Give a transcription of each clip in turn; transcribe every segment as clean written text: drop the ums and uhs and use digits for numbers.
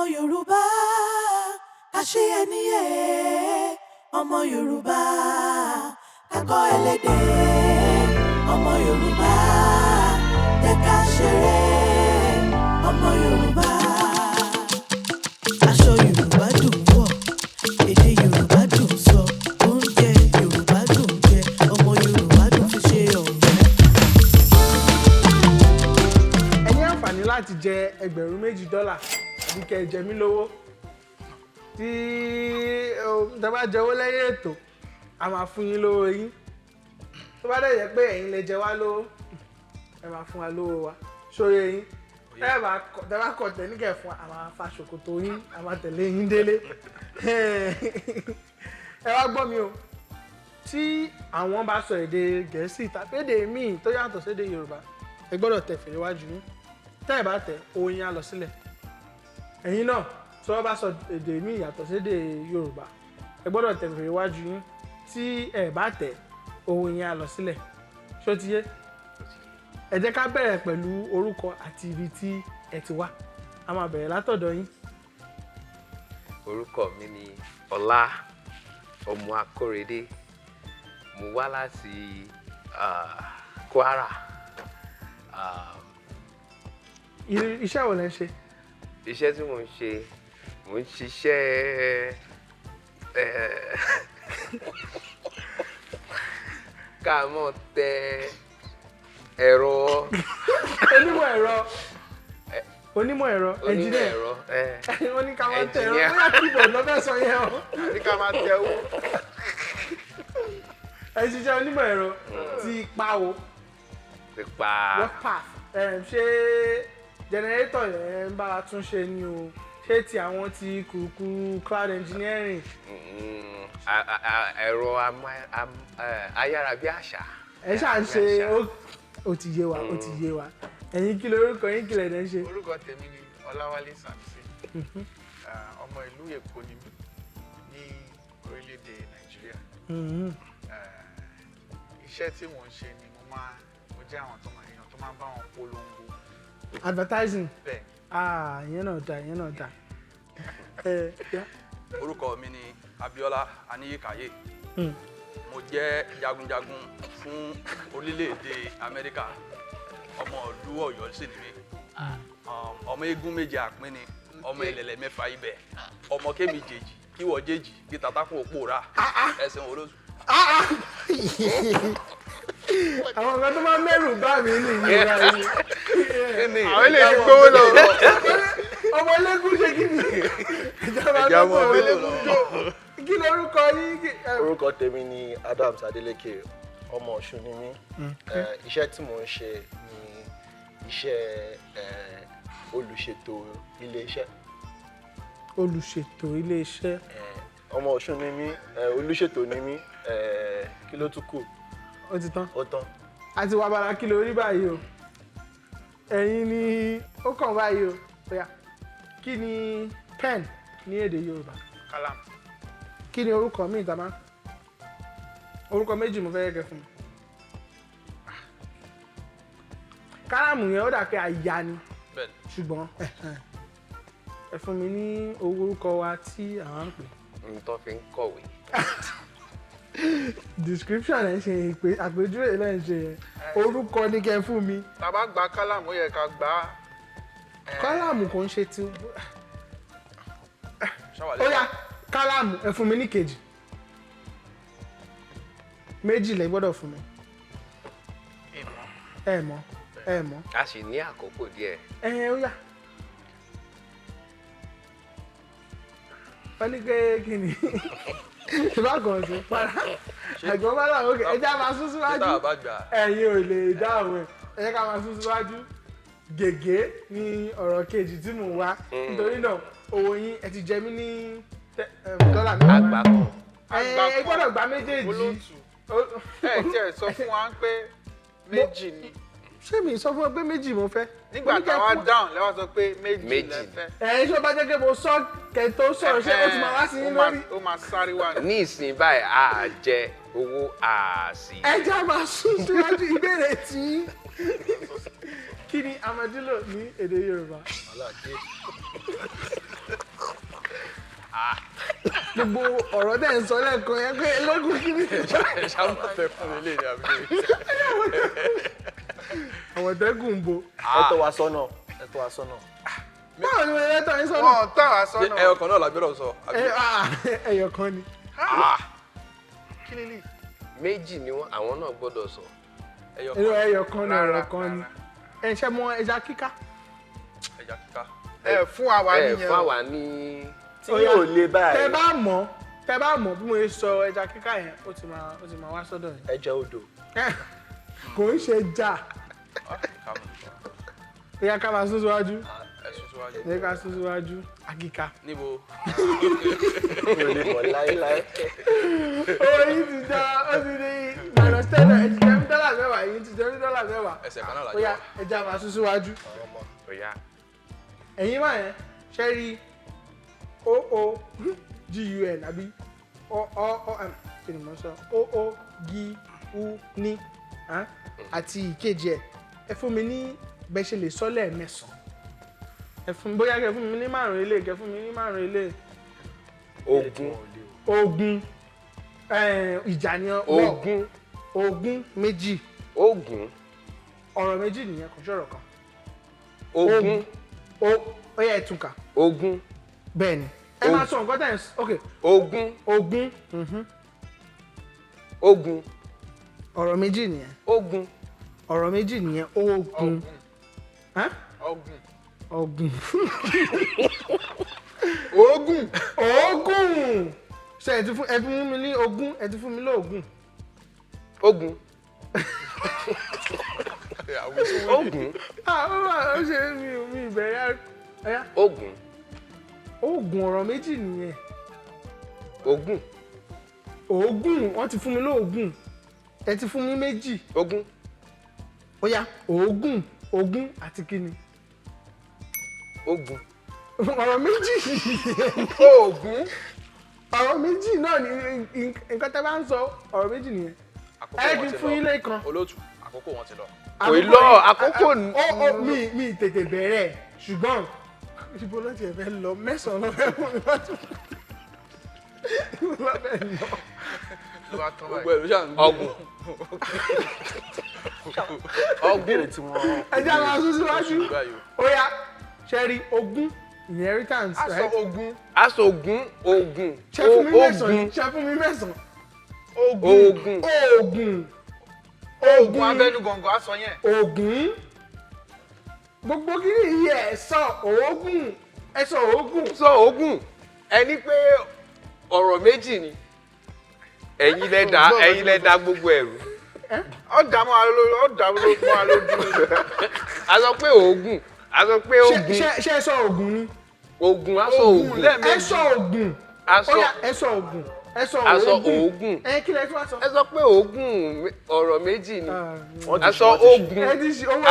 Yorùbá, ká ṣe ẹni yẹ. Ọmọ Yorùbá, ká kọ́ ẹlẹ́dẹ̀. Ọmọ Yorùbá, jẹ́ ká ṣeré. Ọmọ Yorùbá. Aṣọ Yorùbá dùn wọ̀, èdè Yorùbá dùn sọ, oúnjẹ Yorùbá dùn jẹ, ọmọ Yorùbá dùn fi ṣe ọ̀rẹ́. Ẹ ní àǹfààní láti jẹ 2,000 dọ́là àbí kẹ́ ẹ jẹ mí lówó. Tí tẹ́ bá jẹ owó lẹ́yìn ètò, a máa fún yín lówó yín. Tó bá dẹ̀ jẹ́ pé ẹ̀yin lè jẹ wá lówó, ẹ máa fún wa lówó wa sórí yín. Ẹ bá tẹ́ bá kọ̀ tẹ́ níkẹ́ fún wa, a máa fa ṣòkòtò yín, a máa tẹ̀lé yín délé. Ẹ wá gbọ́ mi o, tí àwọn bá sọ èdè Gẹ̀ẹ́sì tàbí èdè míì tó yàtọ̀ sédè Yorùbá, ẹ gbọ́dọ̀ tẹ fèrè wájú yín. Tẹ́ ẹ bá tẹ, owó yín á lọ sílẹ̀. Ẹ̀yin náà, tí wọ́n bá sọ èdè míì yàtọ̀ sédè Yorùbá, ẹ gbọ́dọ̀ tẹ fèrè wájú yín. Tí ẹ bá tẹ, owó yín á lọ sílẹ̀. Ṣó ti yé? Ẹ jẹ́ ká bẹ̀rẹ̀ pẹ̀lú orúkọ àti ibi tí ẹ ti wá. A máa bẹ̀rẹ̀ látọ̀dọ̀ yín. Orúkọ mi ni Ọlá ọmọ Akórèdé. Mo wá láti Kwara. Iṣẹ́ wo lẹ ń ṣe? Iṣẹ́ tí mo ń ṣe, mo ń ṣiṣẹ́ ká mọ̀ tẹ ẹ̀rọ. Onímọ̀ ẹ̀rọ, onímọ̀ ẹ̀rọ. Onímọ̀ engineer. ẹ̀rọ. Wọ́n ní ká máa tẹ ẹ̀rọ. Engineer. Bóyá keyboard ló fẹ́ sọ yẹn o. Ní ká máa tẹ owó. Ẹ ṣiṣẹ́ onímọ̀ ẹ̀rọ ti pa o? Ti pa. What path? Ṣé generator yẹn ń bá wa tún ṣe ni o, ṣé ti àwọn ti kùrùkùrù cloud engineering? Ẹ̀rọ ayárabíàṣá. Ẹ ṣáà ń ṣe. Ó ti yé wa, ó ti yé wa. Ẹ̀yin, kí lorúkọ yín, kí lẹ̀ dẹ̀ ń ṣe? Orúkọ tèmi ni Ọláwálé Samson. Ọmọ ìlú Èkó ni mí ní orílẹ̀-èdè Nàìjíríà. Iṣẹ́ tí mò ń ṣe ni mo jẹ́ àwọn tó máa èèyàn tó máa ń bá wọn polongo. Advertising. Bẹ́ẹ̀. Ah, ìyẹn náà dà, ìyẹn náà dà. Ẹ yá. Orúkọ mi ni Abíọ́lá Aníyíkáyé. Mo jẹ́ jagunjagun fún orílẹ̀-èdè Amẹ́ríkà. Ọmọ ìlú Ọ̀yọ́ sì ni mí. Ọmọ eégún méje àpín ni, ọmọ ìlẹ̀lẹ̀ mẹ́fà ibẹ̀, ọmọ kémi jèjì kíwọ jèjì kí tatakùn òpó rà ẹsẹ̀ wọn olóṣù. Àwọn nǹkan tó máa ń mẹ́rù bá mi nìyí báyìí. Àwọn eléyìí ti gbówó lọ. Ọmọ eléégún ṣe kí ni ìjọba Ẹja tó mọ kọ bélò eléégún jó. Kí lorúkọ yín? Orúkọ tèmi ni Adams Adeleke. Ọmọ Ọ̀ṣun ni mí. Iṣẹ́ tí mò ń ṣe ni iṣẹ́ olùṣètò iléeṣẹ́. Olùṣètò iléeṣẹ́. Ọmọ Ọ̀ṣun ni mí, olùṣètò ni mí. Kí ló tún kù? Ó ti tán. Ó tán. Àti wàá bára kí lórí báyìí o. Ẹ̀yin ni ó kàn báyìí o. Ó yá, kí ni pen ní èdè Yorùbá? Kálám. Kí ni orúkọ míì tá a máa, orúkọ méjì mo fẹ́ kẹ́ fún mi. Kálàmù yẹn, ó dà pé àyà ni. Bẹ́ẹ̀ni. Ṣùgbọ́n ẹ fún mi ní orúkọ wa tí àwọn ń pè. N tó fi ń kọ̀wé. Description ẹ ṣe ìpè, àpèjúwe lẹ́ ń ṣe yẹn. Orúkọ ní kẹ́ fún mi. Tá a bá gba kálàmù, ó yẹ ká gbà á. Kálàmù kò ń ṣe ti Ṣáwàlẹ̀. Ó yá, kálàmù, ẹ fún mi ní kejì. Méjì lẹ gbọ́dọ̀ fún mi. Ìmọ̀. Ẹ mọ̀, ẹ mọ̀. A sì ní àkókò díẹ̀. Ẹ ó yá, wọ́n ní pé kí ni ìbákan sí para ẹ̀gbọ́n bá làwọn òkè. Ẹ já máa sún Ṣé síwájú. tá a bá gbà á? Ẹ̀yin ò lè dáhùn ẹ̀. Ẹ jẹ́ ká máa sún síwájú. Gègé ní ọ̀rọ̀ kejì tí mò ń wá. Nítorí náà, owó yín, ẹ ti jẹ mí ní dọ́là mẹ́wàá. Àgbà kan. Ẹ gbọ́dọ̀ gba méjèèjì. Olóòtú, ẹ tiẹ̀ sọ fún wa pé méjì ni. Ṣé mi sọ fún ọ pé méjì mo fẹ́? Nígbà Mo ní kẹ́ táwa dáhùn lẹ́wọ́n sọ pé méjì Méjì. lẹ fẹ́. Ẹ ṣé ó bá jẹ́ pé mo sọ kẹ́ tó sọ̀rọ̀, ṣé ó ti máa wá sí yín Ó máa- lórí? Ó máa sáré wá ní. Ní ìsìn báyìí, a jẹ owó, a sì. Ẹ já máa sún síwájú. Ìbéèrè tí, Kí ni armadillo ní èdè Yorùbá? Gbogbo ọ̀rọ̀ tẹ̀ ń sọ lẹ́ẹ̀kan yẹn pé ẹlẹ́gùn kí ni. Ṣàmọ̀tẹ́kùn lè ní àbí kí ni? Àmọ̀tẹ́kùn ń bo. Ẹ tọ́ wa sọ́nà, ẹ tọ́ wa sọ́nà. Báwo ni mo lè tọ́ yín sọ́nà? Wọ́n tọ́ wa sọ́nà. Ẹyọ kan náà la gbọ́dọ̀ sọ. Ẹyọ kan ni. Kí ni lè? Méjì ni wọ́n, àwọn náà gbọ́dọ̀ sọ. Ẹyọ kan ni, ọ̀rọ̀ kan ni. Ẹ ṣe mọ ẹja kíká. Ẹja kíká. Ẹ fún àwa nìyẹn. Ẹ fún àwa ní. Tí yóò le báyìí. Tẹ bá mọ̀ bí mo ṣe sọ ẹja kíká yẹn, ó ti máa wá sọ́dọ̀ yẹn. Ẹja odò. Kò ń ṣe já. Ẹja ká máa sún síwájú. Ẹ ká sún síwájú. Àkíká. Níbo? Mi ò lè mọ̀ láéláé. Oyin ti já, ó ti di minus 10, ẹ ti jẹ́ $10, yìí ti jẹ́ $10. Ẹsẹ̀ kan náà la jẹ́. Ó yá, ẹja máa sún síwájú. Ẹ̀yin máa yẹn, ṣe rí O-O-G-U-N àbí O-O-M kí ni mo sọ? O-O-G-U-N àti ìkejì ẹ̀. Ẹ fún mi ní bẹ́ẹ̀ ṣe lè sọ lẹ́ẹ̀mẹsàn-án. Ẹ fún mi bóyá kẹ fún mi ní márùn-ún ilé, kẹ fún mi ní márùn-ún ilé. Ogún. Ogún. Ìjà ni ọ. Ogún. Ogún méjì. Ogún. Ọ̀rọ̀ méjì nìyẹn, kò ṣọ̀rọ̀ kan. Ogún. Ó yẹ ẹ tún kà. Ogún. Bẹ́ẹ̀ni. Ẹ máa sọ nǹkan tẹ̀ ń ok. Ogún. Ogún. Ogún. Ọ̀rọ̀ méjì nìyẹn. Ogún. Ọ̀rọ̀ méjì nìyẹn. Ogún. Ogún. Ogún. Ogún. Ogún. Ṣé ẹ ti fún ẹ fún mi ní ogún, ẹ ti fún mi lóògùn. Ogún. Ogún. Ó ṣe mi ìbẹ̀rẹ̀ ẹ̀yà. Ogún. Ogún ọ̀rọ̀ méjì nìyẹn. Ogún. Ogún, wọ́n ti fún mi lóògùn. Ẹ ti fún mi méjì. Ogún. Ó yá, ogún, ogún àti kíni? Ogún. Ọ̀rọ̀ méjì. Ogún. Ọ̀rọ̀ méjì náà ni nǹkan tẹ́ bá ń sọ, ọ̀rọ̀ méjì nìyẹn. Ẹ kì í fún yín lẹ́ẹ̀kan. Olóòtú, àkókò wọn ti lọ. Kò ì lọ, àkókò. Mi tètè bẹ̀rẹ̀, ṣùgbọ́n ibo ló ti fẹ́ lọ mẹ́sàn-án ló fẹ́ mú mi lọ́tún. Ibo ló fẹ́ lọ. Gbogbo ẹ̀ ló ṣàn. Ọgùn. Ọgùn. Ẹ jẹ́ àwọn aṣọ síwájú. Ó yá, ṣe rí ogún inheritance. Aṣọ ogún. Aṣọ ogún, ogún. Ṣé fún mi mẹ́sàn-án? Ṣé fún mi mẹ́sàn-án? Ogún. Ogún. Ogún abẹ́nú gọ̀ǹgọ̀ aṣọ yẹn. Ogún. Gbogbo kí ni iye ẹ̀ sọ ogún, ẹ sọ ogún. Sọ ogún, ẹni pé ọ̀rọ̀ méjì ni. Ẹ̀yin lẹ dá, ẹ̀yin lẹ dá gbogbo ẹ̀rú. Ó dà mọ́ alójú, ó dà mọ́ alójú. A sọ pé ogún, a sọ pé ogún. Ṣé ẹ sọ ogún ni? Ogún, a sọ ogún. Ẹ sọ ogún. Ó yá, ẹ sọ ogún. Ẹ sọ ogún. Ẹ kí lẹ tún wá sọ. Ẹ sọ pé ogún ọ̀rọ̀ méjì ni. A sọ ogún. A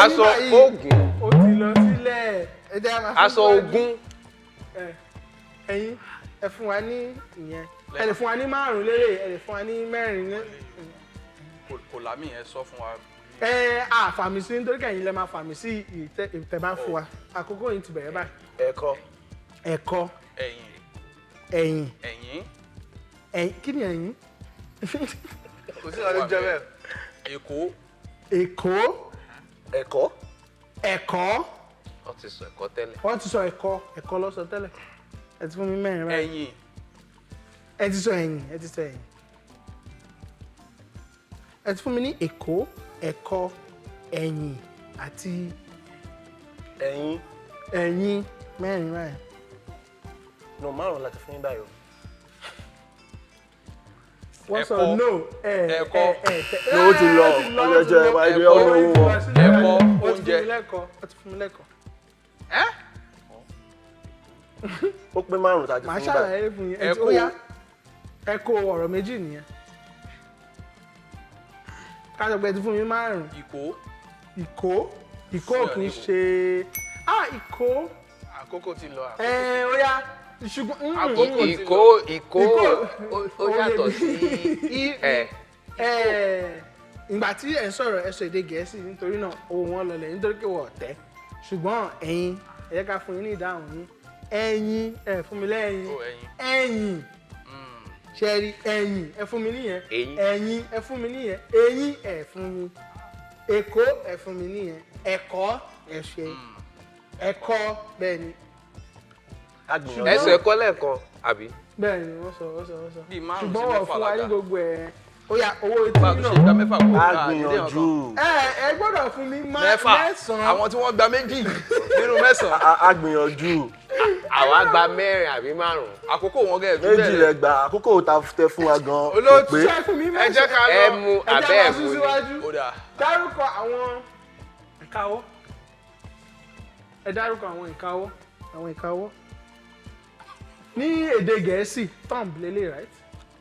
sọ ogún. Ó ti lọ sílẹ̀. A sọ ogún. Ẹ̀yin ẹ fún wa ní ìyẹn. Ẹ lè fún wa ní márùn-ún lérè, ẹ lè fún wa ní mẹ́rin lérè. Kò lámì ẹ sọ fún wa. Ẹ à fàmì sí nítorí kẹ́yìn lẹ máa fàmì sí ìtẹ̀ bá fún wa. Àkókò yìí ti bẹ̀rẹ̀ báyìí. Ẹ̀kọ. Ẹ̀kọ. Ẹ̀yìn. Ẹ̀yìn. Ẹ̀yìn. Ẹ̀yìn kí ni ẹ̀yìn? Kò sí ọdún jẹ bẹ́ẹ̀. Èkó. Èkó. Ẹ̀kọ́. Ẹ̀kọ́. Wọ́n ti sọ ẹ̀kọ́ tẹ́lẹ̀. Wọ́n ti sọ ẹ̀kọ́, ẹ̀kọ́ ló sọ tẹ́lẹ̀. Ẹ ti fún mi mẹ́rin báyìí. Ẹ̀yìn. Ẹ ti sọ ẹ̀yìn, ẹ ti sọ ẹ̀yìn. Ẹ ti fún mi ní Èkó, ẹ̀kọ́, ẹ̀yìn àti Ẹ̀yìn. Ẹ̀yìn mẹ́rin báyìí. No, márùn-ún láti fún yín báyìí o. Wọ́n sọ no ẹ̀kọ́. No, ó ti lọ, ọjọ́ jẹ́ ẹ̀wá ibi ọ̀nà owó wọn. Ẹ̀kọ́, oúnjẹ. Ó ti fún mi lẹ́kọ̀ọ́. Ó pé márùn-ún tàbí Màá fún yín báyìí. ṣàlàyé fún yín. Ẹ ti ó yá. Ẹ̀kọ́ ọ̀rọ̀ méjì nìyẹn. Ká sọ pé ẹ ti fún mi márùn-ún. Ìkó. Ìkó. Ìkó kì í ṣe. Ah, ìkó. Àkókò ti lọ. Ẹ ó yá. Ṣùgbọ́n Ìkó, ìkó, ó yàtọ̀ sí ẹ. Ẹ Ìgbà tí ẹ̀ ń sọ̀rọ̀, ẹ sọ èdè Gẹ̀ẹ́sì, nítorí náà owó wọn lọlẹ̀ nítorí pé wọ́n tẹ̀. Ṣùgbọ́n ẹ̀yin, ẹ jẹ́ ká fún yín ní ìdáhùn yín. Ẹ̀yin, ẹ fún mi lẹ́yìn. Ó, ẹyin. Ẹ̀yìn ṣe rí, ẹ̀yìn ẹ fún mi nìyẹn. Eyín. Ẹ̀yìn ẹ fún mi nìyẹn. Eyín ẹ fún mi. Èkó ẹ fún mi nìyẹn. Ẹ̀kọ́ ẹ ṣe ẹ̀kọ́, bẹ́ẹ̀ ni. A gbìyànjú. Ẹ sọ ẹ̀kọ́ lẹ́ẹ̀kan, àbí? Bẹ́ẹ̀ ni, wọ́n sọ, wọ́n sọ, wọ́n sọ. Bíi márùn-ún sí Ṣùgbọ́n wọ́n mẹ́fà fún wa ní lága. gbogbo ẹ̀. Ó yá, owó etí Bá a tún náà. ṣe gba mẹ́fà kó A ká dédé gbìyànjú. ọ̀kan. Ẹ gbọ́dọ̀ fún mi Mẹ́fà. mẹ́sàn-án. Àwọn tí wọ́n gba méjì nínú mẹ́sàn-án. A gbìyànjú. Àwa gba mẹ́rin àbí márùn-ún. Àkókò wọn gẹ̀ fi Méjì bẹ́ẹ̀ lẹ gbà, àkókò ta tẹ fún wa gan kò Olóòtú, pé. Ṣé fún mi ẹ mẹ́sàn-án? jẹ́ ká Ẹ lọ. mu Ẹ jẹ́ abẹ́ máa ẹ̀ sún mu ni. síwájú. Ó dà. Dárúkọ àwọn ìkawọ́. Ẹ dárúkọ àwọn ìkawọ́, àwọn ìkawọ́ ní èdè Gẹ̀ẹ́sì. Thumb lélẹ̀, right?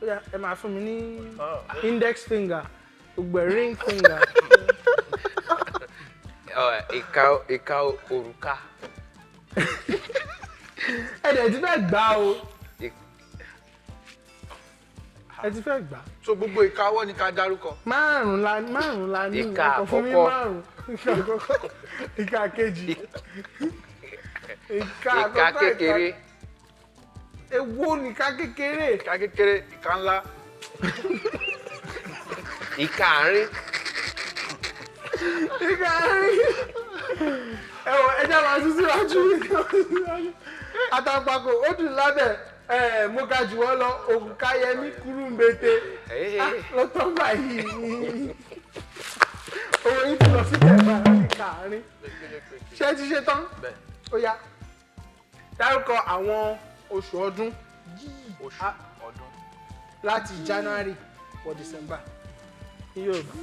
Ó yá, ẹ máa fún mi ní index finger, gbogbo ẹ̀, ring finger. Ìka òrùka. Ẹ dẹ̀ ti fẹ́ gbà o. Ẹ ti fẹ́ gbà. So gbogbo ìkáwọ́ ni ká dárúkọ. Márùn la, márùn la ní. Ìka Ẹ kàn fún mi àkọ́kọ́. márùn. Ìka àkọ́kọ́, ìka kejì, ìka Ìka àkọ́kọ́, kékeré. Èwo nìka kékeré? Ìka kékeré, ìka ńlá. Ìka àárín. Ìka rí. Ẹ wọ, ẹ jẹ́ máa sún síwájú. Àtàǹpàkò ó dùn lábẹ́ ẹ, mo ga jù wọ́n lọ. Ògùnkáyẹmí kúrú ń bete lọ́tọ́ báyìí. Owó yìí ti lọ sí kẹfà láti kàárín. Ṣé ẹ ti ṣe tán? Bẹ́ẹ̀. Ó yá, dárúkọ àwọn oṣù ọdún. Oṣù ọdún. Láti January wọ December ní Yorùbá.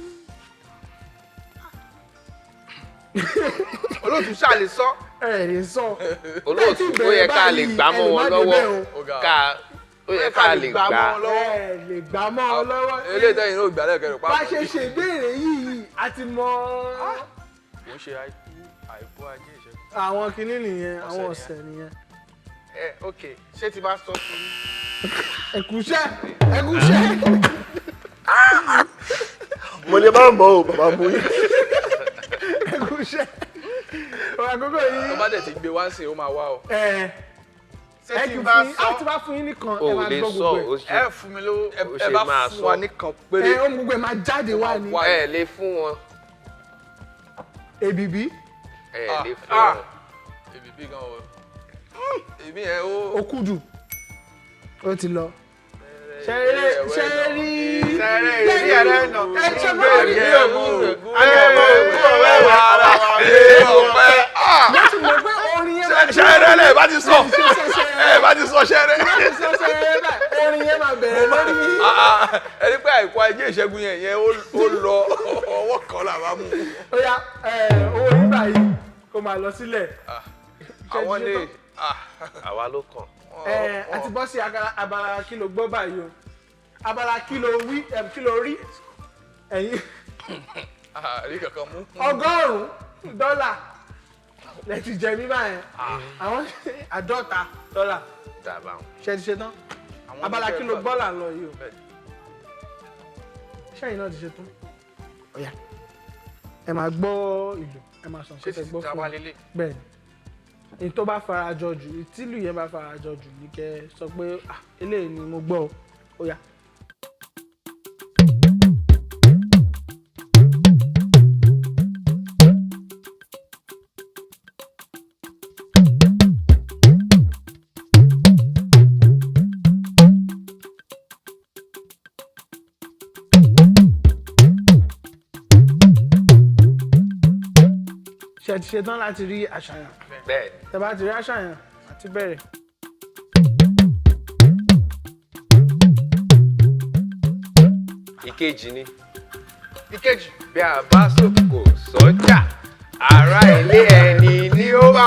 Olóòtú, ṣáà lè sọ. Ẹ lè sọ. Olóòtú, ó yẹ ká lè gbá mọ́ wọn lọ́wọ́. Ó ga. Ká ó yẹ ká lè gbá. Mọ́ wọn lọ́wọ́. Ẹ lè gbá mọ́ ọ lọ́wọ́. Eléyìí tẹ́yìn náà gbà lẹ́ẹ̀kẹ́ rẹ̀ Bá pàápàá. ṣe ṣe ìbéèrè yìí, a ti mọ. Kò ń ṣe àìkú, àìkú, ajé, ìṣẹ́gun. Àwọn kinní nìyẹn, àwọn Ọ̀sẹ̀ ọ̀sẹ̀ nìyẹn. Ẹ ok, ṣé ti bá sọ fún yín? Ẹ̀kúṣẹ́, ẹ̀kúṣẹ́. Mo lè má mọ̀ o, bàbá mú yín. Ẹ̀kúṣẹ́. Ọ̀rọ̀ àkókò Tó yìí. bá dẹ̀ ti gbé wá sí, ó máa wá o. Ẹ Ṣé ẹ ti kì í bá fún yín, sọ? á ti bá fún yín nìkan, O ẹ ò máa lè gbọ́ sọ gbogbo ẹ̀. o ṣe. Ẹ fún mi lówó. Ẹ Ó ẹ ṣe bá máa fún sọ. wa nìkan péré. Ẹ ó mú gbogbo ẹ̀ máa jáde wá ni. Wá. Ẹ lè fún wọn. Èbìbí. Ẹ lè fún Ah. wọn. Èmi bí gan o. Èmi ẹ ó. Òkúdù ó ti lọ. Ṣeré ṣeré. Ṣeré ìrí ẹ̀rẹ́ nà. Ẹ ṣe máa rí. Mo ti mọ̀ pé orin yẹn máa Ṣẹ́rẹ́ lẹ̀ bá ti sọ. Ẹ bá ti sọ ṣẹ́rẹ́. ṣeré báyìí, orin yẹn máa bẹ̀rẹ̀ lórí. Ẹni pé àìkú, ajé, ìṣẹ́gun yẹn yẹn ó lọ, ọwọ́ kan là bá mú. Ó yá, owó yín báyìí kó máa lọ sílẹ̀. Àwọn ní. Àwa ló kàn. Ẹ àti bọ́ sí abala kí ló gbọ́ báyìí o, abala kí ló wí, kí ló rí ẹ̀yin. Àrí kankan mú. $100 lẹ ti jẹ mí báyẹn, àwọn $50. Dàbà wọn. Ṣe ti ṣe tán? Àwọn Abala oníṣẹ́ kí ló gbà- gbọ́ là ń lọ yìí o. Bẹ́ẹ̀. Ṣẹ́yìn náà ti ṣe tán? Ó yá, ẹ máa gbọ́ ìlú, ẹ máa sọ Ṣé nǹkan tẹ́ ti gbọ́ ta fún wá wa. lélẹ̀? Bẹ́ẹ̀ ni, ní tó bá farajọ jù, tílù yẹn bá farajọ jù ní kẹ́ sọ pé, "Ah, eléyìí ni mo gbọ́ o." Ó yá. Ṣe ti ṣetán láti rí àṣàyàn? Bẹ́ẹ̀. Tẹ́ bá ti rí àṣàyàn àti bẹ̀rẹ̀. Ìkejì ni. Ìkejì. Bí a bá sòkò sọ́jà, ará ilé ẹni ni ó bá.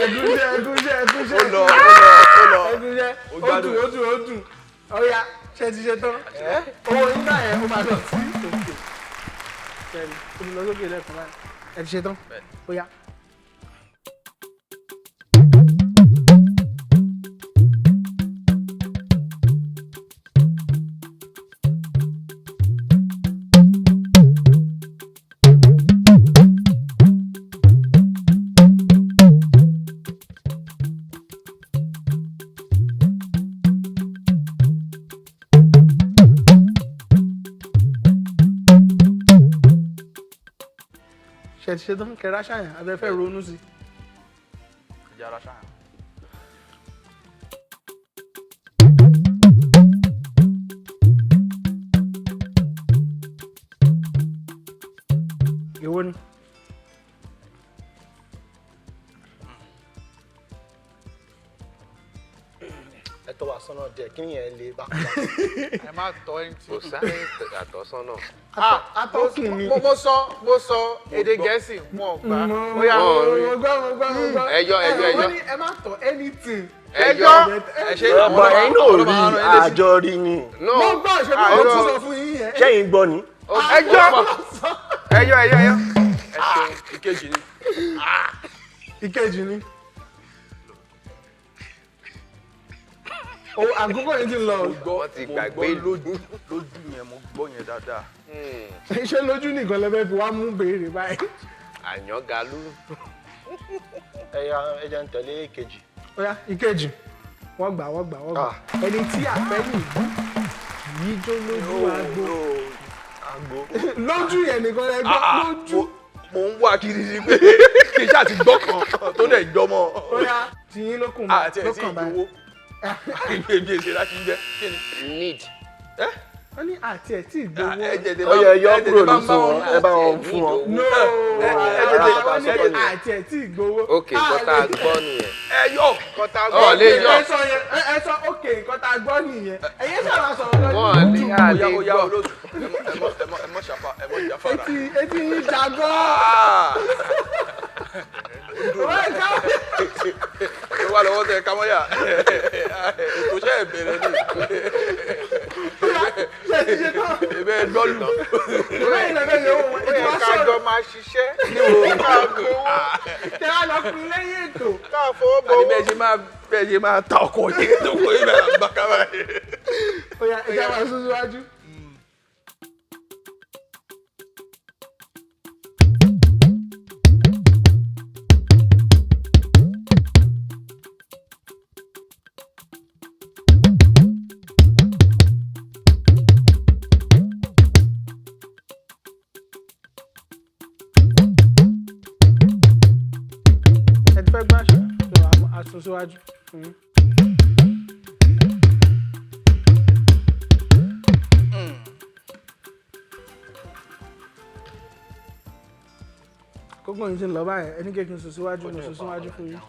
Ẹgúnjẹ, ẹgúnjẹ, ẹgúnjẹ. Ó lọ, ó lọ, ó lọ. Ẹgúnjẹ. Ó Ó gbádùn. dùn, ó dùn, ó dùn. Ó yá, ṣe ti ṣe tán? Owó nígbà yẹn ó máa lọ sí òkè. Ṣẹ́ni ó ti lọ sókè lẹ́ẹ̀kan báyìí. Ẹ ti ṣe tán? Ó yá. Ṣe ti ṣe tán kẹrẹ aṣáyàn abẹ́fẹ́ ronú sí. Ìjà ara ṣáà. Èwo ni? Ẹ tọ́ wa sọ́nà díẹ̀, kí nìyẹn lè bá kúrò. Ẹ má tọ́ ẹni tí. Kò sáré àtọ́sọ́nà. Atọ́kùn ni. Mo sọ èdè Gẹ̀ẹ́sì, wọn ò gbà. Mo Ó yá. mo gbọ́, mo gbọ́, mo gbọ́. Ẹyọ, ẹyọ, ẹyọ. Wọ́n ní ẹ má tọ̀ anything. Ẹyọ. Ẹ ṣe Ọ̀pọ̀ ẹ̀yin náà rí àjọ rí ni. No. Mo gbọ́, ṣe bí mo tún sọ fún yín yẹn. Ṣẹ́yìn gbọ́ ni. Ẹyọ. Ẹyọ, ẹyọ, ẹyọ. Ẹ ṣeun, ìkejì ni. Ìkejì ni. O àkókò yìí ti lọ. Gbọ́. Wọ́n ti Mo gbàgbé. gbọ́ lójú lójú yẹn, mo gbọ́ yẹn dáadáa. Ṣé lójú nìkan lẹ fẹ́ fi wá mú béèrè báyìí? Àyàngalú. Ẹ̀yà ẹja ń tẹ̀lé kejì. Ó yá, ìkejì. Wọ́n gbà, wọ́n gbà, wọ́n gbà. Ẹni tí àfẹ́ wù yí jó lójú agbo. Agbo. Lójú yẹn nìkan lẹ gbọ́ lójú. Mo ń wá kiri ni pé kí n ṣáà ti gbọ́ kan tó dẹ̀ jọmọ́. Ó yá, tiyín ló kùn báyìí. Àti Ló ẹ̀ tí kàn báyìí. ìdówó. Ibi èsè láti ń jẹ́. Kí ni? Need. Wọ́n ní àti ẹ̀ tí ìgbowó. Ẹ jẹ́ tẹ Ó yẹ yọ ẹ tètè kúrò bá ní ń bá fún wọn. wọn, ẹ bá wọn fún wọn. No, ẹ wọ́n ní àti ẹ̀ tí ìgbowó. Ok, nǹkan tá a gbọ́ nìyẹn. Ẹ yọ. Kọta Ọ̀ lè yọ. Ẹ sọ yẹn, ẹ sọ ókè, nǹkan tá a gbọ́ nìyẹn. Ẹ̀yẹ́ sábà sọ̀rọ̀ lọ́dún. Wọ́n lè Ó àlè yá, ó yá gbọ́. olóòtú. Ẹ mọ ṣàfà, ẹ mọ jàfàrà. Etí yín jagọ́. Ah! Wọ́n ká Ó wà lọ́wọ́ tẹ kámọ́yà. Ètò iṣẹ́ ìbẹ̀rẹ̀ ni. ṣe ti ṣe tán. Ìbẹ̀ gbọ́lù. Lẹ́yìn lẹ́fẹ̀ yẹn wọ́n Ó ètò yẹ wa ká jọ sọ̀rọ̀. máa ṣiṣẹ́. Ká gbowó, Tẹ wá lọ pin lẹ́yìn ètò. ká fowó Àní bowó. bẹ́ẹ̀ ṣe máa ta ọkọ̀ yìí tó kó ibẹ̀ là ń bá kábà yìí. Ó yá, ẹ jẹ́ máa sún síwájú. Ẹ ti fẹ́ gbọ́ àṣà tó a sún síwájú. Kókó yìí ti ń lọ báyìí, ẹni kéèkì sún síwájú, mo sún síwájú fún yín.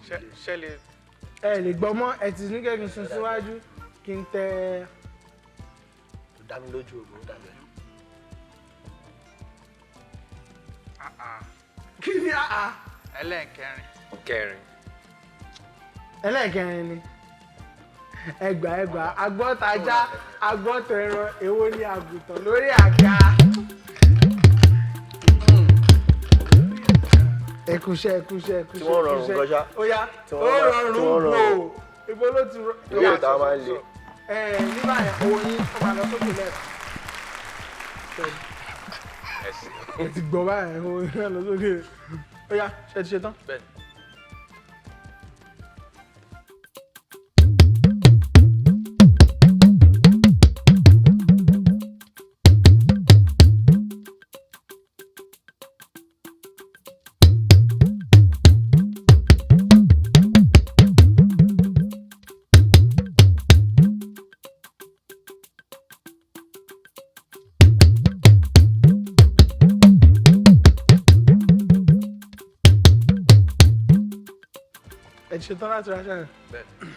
Ṣe lè Ẹ lè gbọ́ mọ́, ẹ ti ní kéèkì sún síwájú kí n tẹ. Kò dá mi lójú ògbó ó dàbẹ̀. Kí ni àá? Ẹlẹ́ẹ̀kẹrin. Kẹrin. Ẹlẹ́ẹ̀kẹrin ni. Ẹgbà, ẹgbà, agbọ́tajá, agbọ́tẹran, èwo ni àgùntàn lórí àga? Ẹkúṣẹ́, ẹkúṣẹ́, ẹkúṣẹ́. Tí wọ́n rọrùn ẹkúṣẹ́. gan ṣá. Ó yá, Tí ó wọ́n rọrùn tí wọ́n gbò. rọrùn. Ibo ló ti rọ? Ilé ìta máa ń le. Ẹ nígbà yẹn, owó yín ó máa lọ sókè lẹ́ẹ̀kan. Ẹ̀sìn. Ẹ ti gbọ́ báyìí, owó yín máa lọ sókè. Ó yá, ṣe ti ṣe tán? Bẹ́ẹ̀ni. Ẹ ti ṣetán láti ra ṣáà? Bẹ́ẹ̀ni.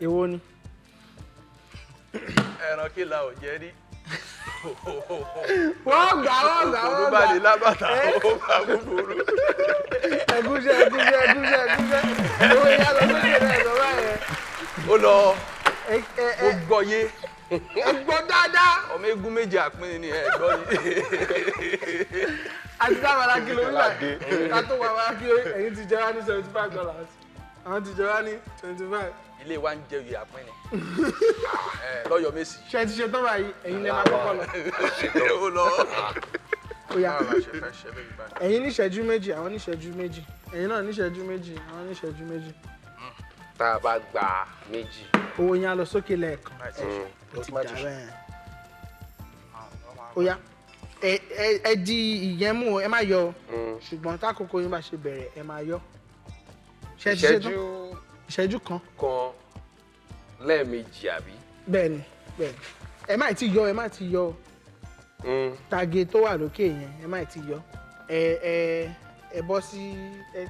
Èwo ni? Ẹran kí la ò jẹ rí. Wọ́n gbà, wọ́n gbà, Òkòrò wọ́n bá gbà. lè lábàtà, ó bá búburú. Ẹ̀gúnṣẹ́, ẹ̀gúnṣẹ́, ẹ̀gúnṣẹ́, ẹ̀gúnṣẹ́. Owó yá lọ sókè náà lọ báyẹn. Ó lọ, Ẹ ẹ ó ẹ gbọ́ yé. ẹ gbọ́ dáadáa. Ọmọ eégún méje àpín ni ẹ gbọ́ ni. Àti táwọn alákìlò wíwà ká tó wà alákìlò, ẹ̀yin ti jẹ wá ní $75. Àwọn ti jẹ wá ní 25. Ilé wa ń jẹ oyè àpín ni. Ẹ lọ́yọ̀ Mèsì. Ṣé ẹ ti ṣe tán báyìí? Ẹ̀yin lè máa kọ́kọ́ lọ. Ó lọ. Ó yá. Báwo la ṣe fẹ́ ṣe lóyún báyìí? Ẹ̀yin ní ìṣẹ́jú 2, àwọn ní ìṣẹ́jú 2. Ẹ̀yin náà ní ìṣẹ́jú 2, àwọn ní ìṣẹ́jú 2. Tá a bá gba 2. Owó yín á lọ sókè lẹ́ẹ̀kan. Ó ti dà bẹ́ẹ̀. Ó yá. Ẹ di ìyẹn mú o, ẹ má yọ o. Ṣùgbọ́n tákòókò yín bá ṣe bẹ̀rẹ̀, ẹ máa yọ. Ṣé ẹ ti ṣe tán? Ìṣẹ́jú Ìṣẹ́jú 1. kan lẹ́ẹ̀mejì àbí? Bẹ́ẹ̀ni, bẹ́ẹ̀ni. Ẹ má ti yọ, ẹ má ti yọ o. Tage tó wà lókè yẹn, ẹ má ti yọ. Ẹ ẹ bọ́ sí ẹ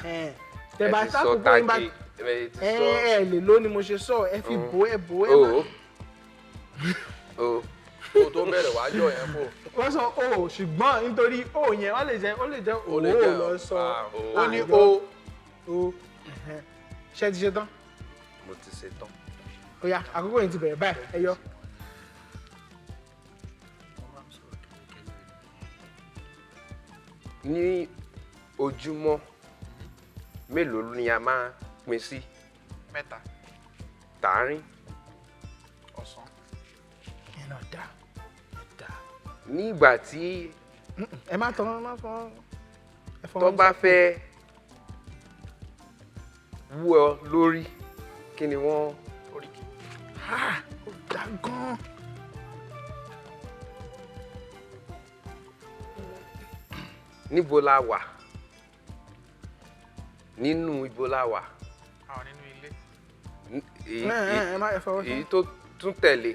ẹ tẹ bá Ẹ ti sọ tákòókò yín bá tage. Ẹ ti ẹ sọ. ẹ lè ló ni mo ṣe sọ, ẹ fi bò ẹ bò ẹ má. O. O. Kó tó bẹ̀rẹ̀ wá yọ yẹn fò. Wọ́n sọ o, ṣùgbọ́n nítorí o yẹn wọ́n lè jẹ́ ó lè jẹ́ Ó lè o jẹ́ lọ sọ. o. Ó ní Àyọ. o. O. Ẹ̀hẹ́n. Ṣé ẹ ti ṣe tán? Mo ti ṣe tán. Ó yá, àkókò yìí ti bẹ̀rẹ̀ báyìí, ẹ yọ. Ní ojúmọ́ mélòó ni a máa pín sí? 3. Tààrin. Ọ̀sán. Ìyẹn náà dá. Dá. Nígbà tí Ẹ má tán, ẹ má fọ́. Ẹ fọwọ́ tó yín bá sọ. fẹ́ wú ọ lórí, kí ni wọ́n? Oríkì. Ah, ó dá gan-an. Níbo la wà? Nínú ibo la wà? Àwọn nínú ilé. Ẹ ẹ má ẹ fọwọ́ sọ. Èyí tó tún tẹ̀lé.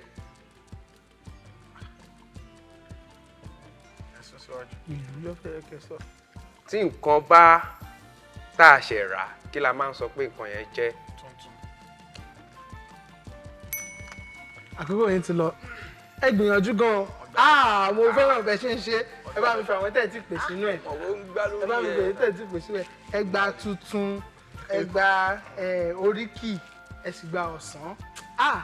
Ẹ sún síwájú. Ìlú ló fẹ́ kẹ́ sọ. Tí nǹkan bá tá a ṣẹ̀ rà, kí la máa ń sọ pé nǹkan yẹn jẹ́? Tuntun. Àkókò yẹn ti lọ. Ẹ gbìyànjú gan-an. Ah, mo fẹ́ràn bẹ́ẹ̀ ṣe ń ṣe. Ẹ bá mi fi àwọn tẹ̀ tí pè sínú ẹ̀. Ọ̀wọ́ ń gbá Ẹ bá mi lórí fi ẹ̀. àwọn tẹ̀ tí pè sínú ẹ̀. Ẹ gba tuntun, ẹ gba oríkì, ẹ sì gba ọ̀sán. Ah,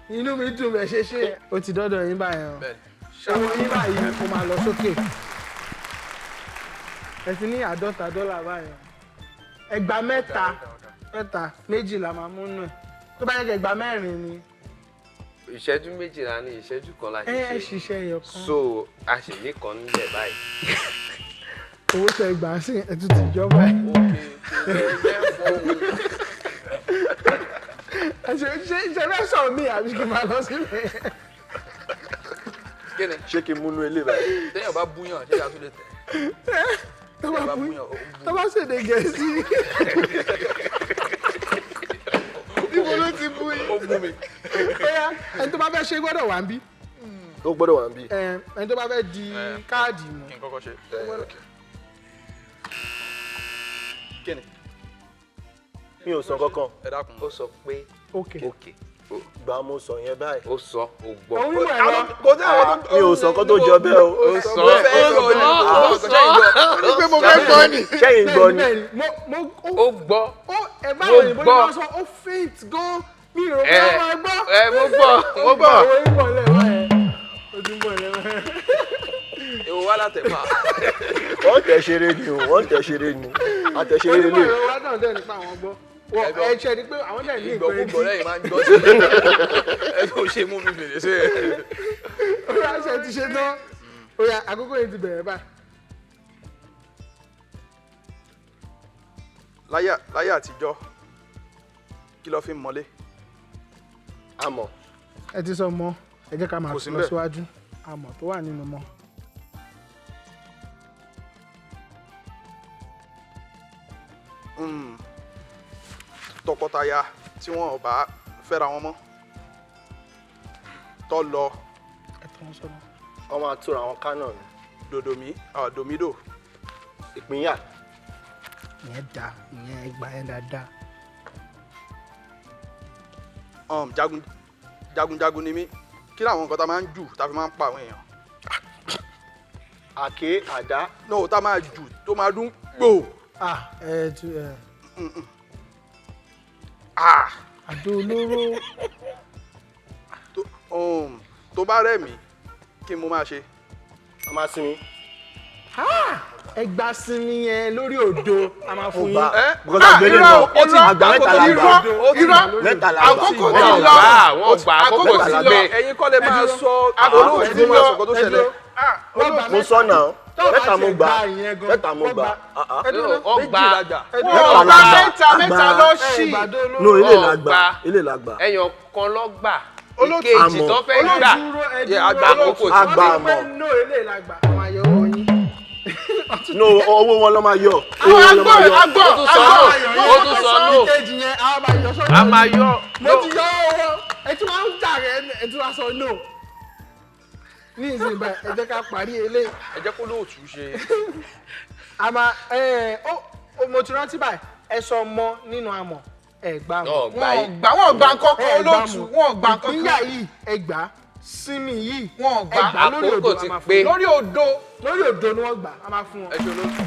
inú mi dùn bẹ́ẹ̀ ṣe ṣe. Ó ti dọ́dọ̀ yín báyẹn o. Bẹ́ẹ̀ni. Owó yín báyìí ó máa lọ sókè. Ẹ ti ní $50 báyẹn. Ẹ gba 3, 3, 2 la máa mú nù ẹ̀. Tó bá yẹ kẹ́ gba 4 ni. Ìṣẹ́jú 2 ní ìṣẹ́jú 1 la Ẹ ẹ ṣe ṣe. ṣiṣẹ́ ẹyọ kan. So a sì ní kan nílẹ̀ báyìí. Owó tẹ gbà sí ẹ tún ti jọba ẹ. Òkè tẹ̀lé fọ́ Ẹ ṣe ṣe ṣe fẹ́ sọ̀rọ̀ mi àbí kí n máa lọ sílẹ̀. Kí ni? Ṣé kí n múnú ilé báyìí? Téèyàn bá búyàn, ṣé ìyá tó lè tẹ̀? Tó bá Téèyàn bá bú búyàn, ó bú. tó bá ṣèdè Gẹ̀ẹ́sì. Níbo ló ti bú yín? Ó bú mi. Bóyá ẹni tó bá fẹ́ ṣe gbọ́dọ̀ wà ń bí. Ó gbọ́dọ̀ wà ń bí. Ẹni tó bá fẹ́ di káàdì mú. Kí n kọ́kọ́ ṣe. Ok. Kí ni? Mi ò sọ kankan. Ẹ dákun. Ó sọ pé Ok. òkè. Ìgbà mo sọ yẹn báyìí. Ó sọ, ó gbọ́. Òun mímọ̀ ẹ̀rọ. Kò sí àwọn tó Mi ò sọ nǹkan tó jọ bẹ́ẹ̀ o. Ó sọ, Mo fẹ́ ó sọ ni. sọ, Ó Ó ní pé mo fẹ́ gbọ́ ni. Ṣẹ́yìn gbọ́ ni. Bẹ́ẹ̀ni, mo ó gbọ́. ó ẹ bá Mo àwọn òyìnbó ní gbọ́. wọ́n sọ ó faint gan. Mi ò rò pé wọ́n máa gbọ́. Ẹ mo gbọ́, mo gbọ́. Owó yín bọ̀ lẹ́wọ̀ ẹ̀. Ó ti ń bọ̀ lẹ́wọ̀ ẹ̀. Èwo wá látẹ̀fà. Wọ́n tẹ̀ ṣeré ni o, wọ́n tẹ̀ ṣeré ni. A tẹ̀ ṣeré Onímọ̀ lélẹ̀. ẹ̀rọ wa náà dẹ̀ nípa àwọn gbọ́. Wọ́n ẹ ṣe ni pé àwọn dẹ̀ ní ìpè Ìgbọ́kúgbọ̀ lẹ́yìn máa ń gbọ́ sí. Ẹ tó ṣe mú mi fèrè sí. Ó yá, ṣe ti ṣe tán. Ó yá, àkókò yìí ti bẹ̀rẹ̀ báyìí. Láyé àtijọ́, kí ló fi ń mọlé? Àmọ̀. Ẹ ti sọ mọ́, ẹ jẹ́ ká máa Kò sí lọ ńbẹ̀. síwájú. Àmọ̀ tó wà nínú mọ́. Tọkọtaya tí wọn ò bá fẹ́ra wọn mọ́ tó lọ Ẹ tọ́ wọn sọ́nà. Wọ́n máa túra wọn ká náà ni. dòdòmí dòmídò. Ìpínyà. Ìyẹn da, ìyẹn ẹgbàá yẹn dáadáa. Jagun jagunjagun ni mí. Kí làwọn nǹkan tá a máa ń jù tá a fi máa ń pa àwọn èèyàn? Àké, àdá. No, tá a máa jù tó máa dún gbò. Ah, ẹ tu ẹ. Ah! Àdó olóró. Tó bá rẹ̀ mí, kí n mo máa ṣe? A máa sinmi. Ẹ gba sinmi yẹn lórí òdo, a máa fún yín. Because àgbélé lọ. ó ti Àgbà mẹ́ta la gbà. Irọ́, Mẹ́ta la gbà. Àkókò Mẹ́ta ti la lọ. gbà. Wọ́n gbà, àkókò Àkókò ti ti lọ. gbé. Ẹ̀yin kọ́ lè máa sọ Àkókò olóòtú ti máa sọ nǹkan tó Ẹ ṣẹlẹ̀. dúró. Wọ́n gba Mo sọ náà. Tó o bá Mẹ́ta mo tiẹ̀ gbà. gba ìyẹn gan, Mẹ́ta mo wọ́n gbà. Ah, ah. Ẹ dúró ná. Wọ́n Méjì gba la gbà. Ẹ dúró Wọ́n ná. gba la gbà. mẹ́ta mẹ́ta Àgbà. lọ Ẹ ṣì. gbàdó olóró. No, ilé Wọ́n la gbà. gba. Ilé la gbà. Ẹyàn kan lọ gbà. Olóòtú. Ìkejì tó fẹ́ gbà. Dúró, ẹ Yeah, dúró. àgbà Àkókò ti Àgbà Wọ́n ti pé mọ̀. no eléyìí la gbà. Àwọn àyẹ̀wò yín. No, owó wọn ló máa yọ. Owó wọn ló máa yọ. Agbọ́ Ó tún sọ no. Ó tún sọ no. Ìkejì yẹn, àwọn máa yọ sọ́dọ̀ A máa yọ. Mo ti yọ owó. Ẹ tí wọ́n ń jà rẹ̀ ẹ tí wọ́n sọ no. Ní ìsìn báyìí, ẹ jẹ́ ká parí eléyìí. Ẹ jẹ́ kó lóòtú ṣe. A máa ẹ ó mo ti rántí báyìí, ẹ sọ mọ nínú amọ̀, ẹ gbà mọ̀. Wọ́n gbà Wọ́n yìí. gbà wọ́n gbà kọ́kọ́ Ẹ gbà olóòtú mọ̀. wọ́n gbà kọ́kọ́. Ìpínyà yìí ẹ gbà, sinmi yìí Wọ́n gbà. ẹ gbà lórí Àkókò odò ti a máa fún pé. wọn. Lórí odò. Lórí odò ni wọ́n gbà, a máa fún wọn. Ẹ ṣe olóòtú.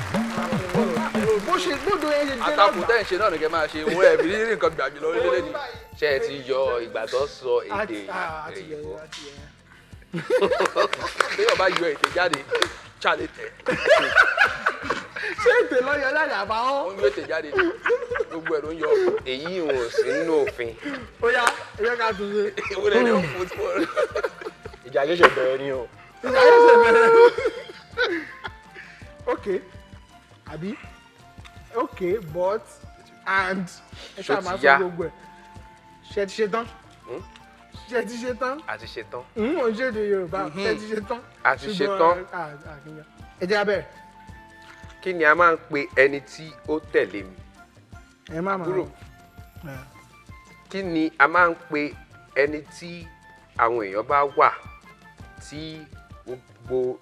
Bó ṣe gbódò yẹn ṣe dé Àtakò lọ́gbà. tẹ́ ń ṣe náà nìkẹ́ máa ṣe òun ẹ̀ fi rírì nǹkan gbàgbé lọ lélẹ̀ ni. Ṣé ẹ ti yọ ìgbà tó sọ èdè Àti yẹ òyìnbó? àti yẹ. Téèyàn bá yọ ètè jáde, ṣáà lè tẹ̀. Ṣé ètè lọ́yọ̀ láti àbáwọ́? Ó ń yọ ètè jáde ni. Gbogbo ẹ̀ ló ń yọ. Èyí ò sí nínú òfin. Ó yá, ẹ jẹ́ ká tún ṣe. Ìwúrẹ́ ni ó fún tí wọ́n rí. Ìjà ṣẹ̀ṣẹ̀ bẹ̀rẹ̀ ni o. Ìjà yóò ṣe bẹ̀rẹ̀. Ok, àbí? Ok, but and ẹ Ṣó ṣáà ti máa sọ yá? gbogbo ẹ̀. Ṣé ti ṣe tán? Ṣé ti ṣe tán? A ti ṣe tán. N ò ń ṣèdè Yorùbá. Ṣé ti ṣe tán? A ti ṣe Ṣùgbọ́n, tán. kí ni? Ẹ jẹ́ á bẹ̀rẹ̀. Kí ni a máa ń pe ẹni tí ó tẹ̀lé mi? Ẹ má máa. Kúrò. Kí ni a máa ń pe ẹni tí àwọn èèyàn bá wà tí gbogbo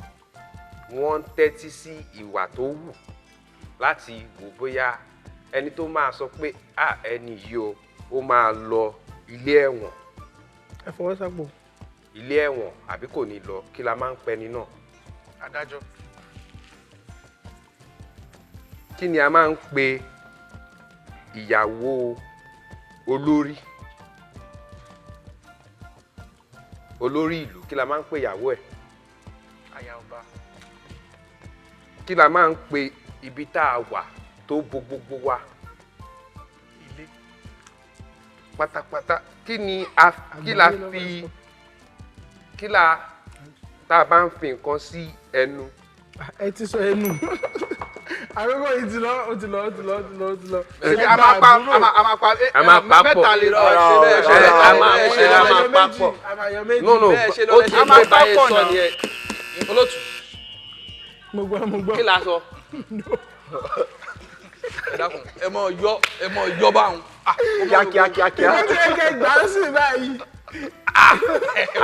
wọn ń tẹ́tí sí ìwà tó wù láti wò bóyá ẹni tó máa sọ pé à ẹni yìí o ó máa lọ ilé ẹ̀wọ̀n Ẹ fọwọ́ sápò. ilé ẹ̀wọ̀n àbí kò ní lọ, kí la máa ń pe ẹni náà? Adájọ́. Kí ni a máa ń pe ìyàwó olórí olórí ìlú? Kí la máa ń pe ìyàwó ẹ̀? Aya ọba. Kí la máa ń pe ibi tá a wà tó bo gbogbo wa Ilé. pátápátá? Kí ni a kí la Àgbáyé ló fi fẹ́ sọ. kí la tá a bá ń fi nǹkan sí ẹnu? Ẹ ti sọ ẹnu. Àkókò yìí ti lọ, ó ti lọ, ó ti lọ, ó ti lọ, ó ti lọ. Ṣé a máa pa a máa pa A máa pa pọ̀. mẹ́ta lè lọ. Rárá o, Bẹ́ẹ̀ ṣe Ẹ, lọ, a máa bẹ́ẹ̀ ṣe ṣe a lọ. máa pa pọ̀. A máa yọ méjì. No no, Bẹ́ẹ̀ ṣe lọ, ó bẹ́ẹ̀ ti ṣe pé lọ. báyé Papọ̀ sọ náà. nìyẹn. Olóòtú. Mo gbọ́, mo gbọ́. Kí la sọ? Ẹ dákun, ẹ mọ yọ, ẹ mọ yọ báwọn. Kíá kíá kíá kíá. Ìwọ́n ti yẹ kẹ́ gbà á sí báyìí.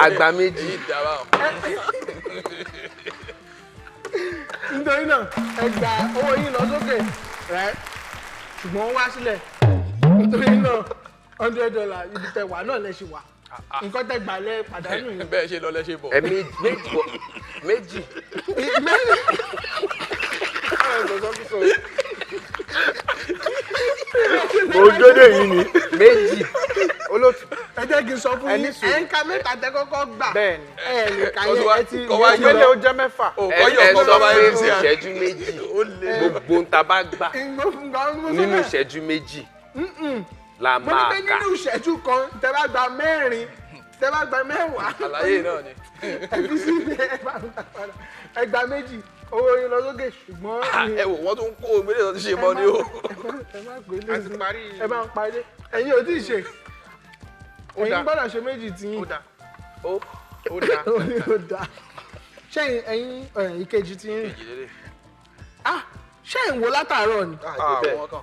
Àgbà méjì. Èyí dá báwọn. Nítorí náà, ẹ gba owó yín lọ sókè rẹ̀, ṣùgbọ́n ó wá sílẹ̀. Nítorí náà, $100 ibi tẹ wà náà lẹ ṣì wà. Nǹkan tẹ gbà lẹ pàdánù yìí. Bẹ́ẹ̀ ṣe lọ lẹ ṣe bọ̀. Ẹ méjì méjì. Ògèdè yìí ni. Méjì. Olóòtú. Ẹ jẹ́ kí n sọ fún Ẹ ní yín, sùúrù. ẹ̀ ń ka mẹ́ta tẹ kọ́kọ́ gbà. Bẹ́ẹ̀ni. Ẹ lè ka Ó yẹn, tún wá- ẹ ti kọ́ wá ìyẹn ti yọ Ìpele lọ. ó jẹ́ mẹ́fà. Ò Ẹ kọ́ yọ ẹ kọ́ sọ bá pé yẹn sí à. ìṣẹ́jú méjì gbogbo ń ta bá gbà nínú ìṣẹ́jú méjì la Mo ní máa pé kà. nínú ìṣẹ́jú kan tẹ bá gba mẹ́rin, tẹ bá gba mẹ́wàá. Àlàyé náà ni. Ẹ fi sí ibi ẹ bá ń ta padà. Ẹ gba méjì, owó yín lọ sókè ṣùgbọ́n. Ẹ wò wọ́n tún kó omi lè ṣe mọ́ ni o. Ẹ má pè é A ti lé. parí. Ẹ bá ń parí. Ẹ̀yin ò tí ì ṣe. Ó Ẹ̀yin dáa. gbọ́dọ̀ ṣe méjì tí yín. Ó dáa. Ó Ó dáa. Ó ní ó dáa. Ṣẹ́yìn ẹ̀yin ìkejì tí yín. kejì lélẹ̀. Ah! Ṣẹ́yìn wo látàárọ̀ ni? Àwọn kan.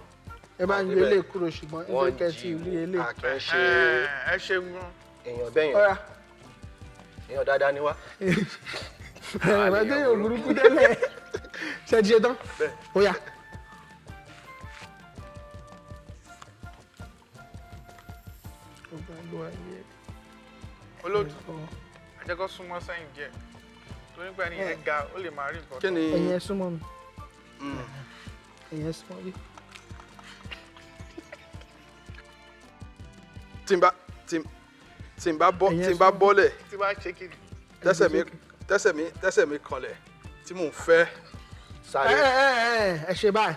Ẹ bá ń yọ eléyìí kúrò ṣùgbọ́n Wọ́n nítorí kẹ́ jí ti rí eléyìí. A kì í ṣe Ẹ ṣeun gan. èèyàn bẹ́yẹn. Ọ̀rá. Èèyàn dáadáa ni wá. Ẹ̀rọ tó yóò burúkú tẹ́lẹ̀. Ṣé ti ṣe tán? Ó yá. Olóòtú. Ẹ jẹ́ kó súnmọ́ sẹ́yìn díẹ̀. Torí pé ẹni yẹn ga, ó lè máa rí nǹkan. Kí ni Ẹ̀yin ẹ súnmọ́ mi. Ẹ̀yin ẹ súnmọ́ mi. tí n bá tí tí n bá bọ́ Ẹ̀yin ẹ tí n bá súnmọ́. bọ́lẹ̀ Tí wàá ṣe kí ni? tẹ́sẹ̀ mi tẹ́sẹ̀ mi tẹ́sẹ̀ mi kanlẹ̀ tí mò ń fẹ́. Ẹ Sáré ẹ ẹ ẹ ṣe báyìí.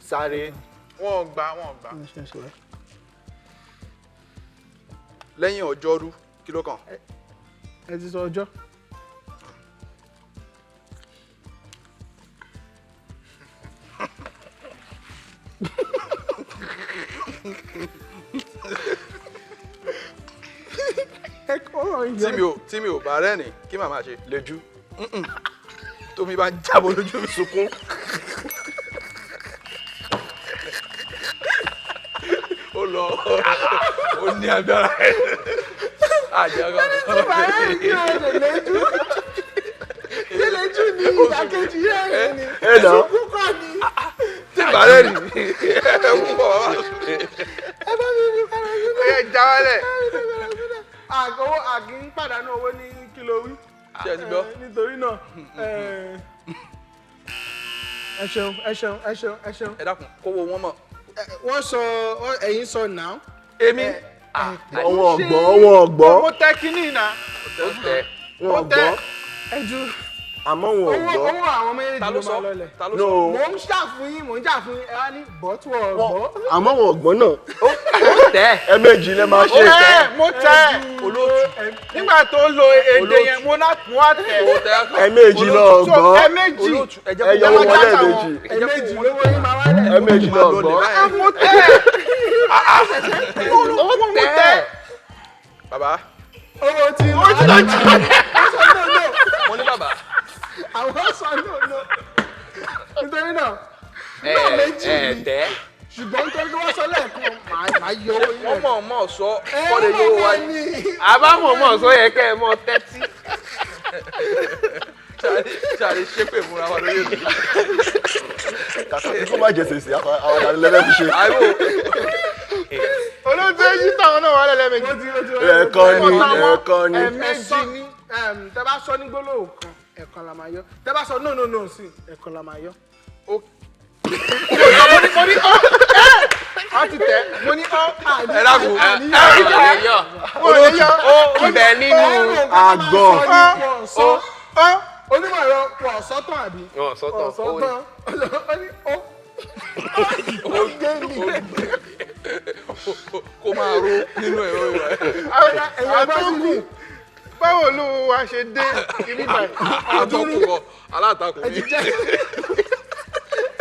sáré. Wọ́n ò gbà, wọ́n ò gbà. Ẹ ṣe ṣe báyìí. Lẹ́yìn ọjọ́rú kí ló kàn? Ẹ ti sọ ọjọ́. Ẹ kọ́ ọ̀rọ̀ Tí yẹn. mi ò bá rẹ́rìn, kí màmá ṣe? Lejú. Tómi bá ń jábọ́ lójú mi. Sunkún. Ó lọ, ó ní agbára àjẹkọ. Tí bàá rẹ́rìn kí wọ́n lè léjú. Ṣé léjú ni ìdàkejì rẹ́rìn ni? Ẹ nà. Sunkún kọ́ ni. Tí bá rẹ́rìn, ẹ wú bọ̀ bàbá. Ẹ bá mi rí padà sílẹ̀. Ó yẹ jáwálẹ̀. Àgọ́wọ́ àgì ń pàdánù owó ní kí ló wí. Ṣé ẹ ti gbọ́? Nítorí náà, ẹ ṣeun, ẹ ṣeun, ẹ ṣeun, ẹ ṣeun. Ẹ dákun, kówó wọn mọ̀. Wọ́n sọ, ẹ̀yin sọ náà. Èmi. Wọn ò gbọ́, wọn ò gbọ́. Mo tẹ kínní náà. Ó tẹ. Wọn ò gbọ́. Ẹ ju Àmọ́ wọn ò owó gbọ́. owó àwọn méjèèjì Ta ló ló sọ? máa lọlẹ̀. Ta ló No. sọ? Mò ń jà fún yín, mò ń jà fún yín, ẹ wá ní bọ́tú ọ̀gbọ́. Àmọ́ wọn ò gbọ́ náà. Ó tẹ. Ẹ̀ẹ̀mejì lẹ máa ṣe. Ẹ mo tẹ. Olóòtú. Nígbà tó lo èdè yẹn, mo náà mo wá tẹ. Ó tẹ akọ. Ẹ̀ẹ̀mejì lọ So gbọ́. ẹ̀ẹ̀mejì. Olóòtú, ẹ jẹ́ Ẹ kó yọ wọ́n owó já. lẹ́ẹ̀mejì. Ẹ̀ẹ̀mejì lówó yín máa wálẹ̀. Ẹ̀ẹ̀mejì lọ gbọ́. Ah, mo tẹ. Ó tẹ. Bàbá. Owó tí owó tí lọ jù. Àwọn sọ no no. Mo ní bàbá. Àwọn sọ no no. Nítorí náà, Ẹ náà méjì ẹ ni. tẹ. Ṣùgbọ́n nítorí pé wọ́n sọ lẹ́ẹ̀kan, màá yọ owó yín. Wọ́n mọ̀ mọ̀ sọ Ẹ kọ́lé wọ́n yóò wá. mọ̀ ní. Àbámọ̀ mọ̀ sọ yẹ kẹ́ ẹ mọ tẹ́tí. Ṣàlè ṣépè fúnra wa lórí ètò. Kàkà kí kó má jẹ sèse, àwọn àdàlẹ́ fi ṣe. Àìwò. Olóòtú èyí táwọn náà wà lẹ́lẹ́mejì. Ó ti ó ti Ẹ̀ẹ̀kan ni, ẹ̀ẹ̀kan ni. Ẹ̀ẹ̀mejì ni. Tẹ bá sọ ní gbólóhùn kan, ẹ̀ẹ̀kan la máa yọ. Tẹ bá sọ no no no sí, ẹ̀ẹ̀kan la máa yọ. Mo ní ọ́. Wọ́n ti tẹ̀. Mo ní ọ́. Ẹ dákun. Ẹ yọ. Mo lè yọ. Ó ń bẹ nínú. Àgọ̀. Ọ́ onímọ̀ ẹ̀rọ wọ̀ sọ́tàn àbí? Wọn sọ́tàn. Ọ̀sọ́tàn. Ó ní ó. Ó gé mi. Kó máa ro nínú ẹ̀rọ ìwà. Ẹ̀yin bá sí ní. Báwo ló wá ṣe dé ibi báyìí? Àtọkùn kọ, alátakò Ẹ mi. ti jẹ́.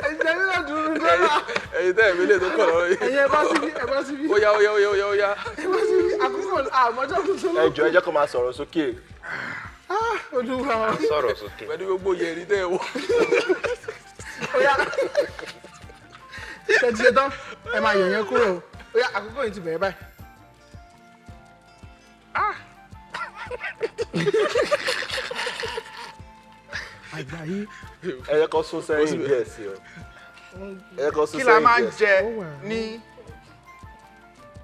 Ẹ ti jẹ́ nínú dúró dọ́là. Ẹ̀yin tẹ́ ẹ̀mí lè tó kọ̀ lọ́rọ̀ yìí. Ẹ̀yin ẹ bá síbí, ẹ bá síbí. Ó yá, ó yá, ó yá, ó yá, ó yá. Ẹ bá síbí. Àkókò àmọ́jọ́ tuntun. Ẹ jọ̀ọ́, ẹ jẹ́ kó máa sọ̀rọ̀ sókè. Olúwa. Sọ̀rọ̀ sókè. Pẹ̀lú gbogbo yẹ̀rí tẹ́ ẹ wọ. Ó yá. Ṣé ti ṣe tán? Ẹ máa yọ̀ yẹn kúrò. Ó yá, àkókò yìí ti bẹ̀rẹ̀ báyìí. Àgbà yìí. Ẹ jẹ́ kó sún sẹ́yìn díẹ̀ sí o. Ẹ jẹ́ kó sún Kí la sẹ́yìn máa ń díẹ̀ sí. jẹ Ó wà. ní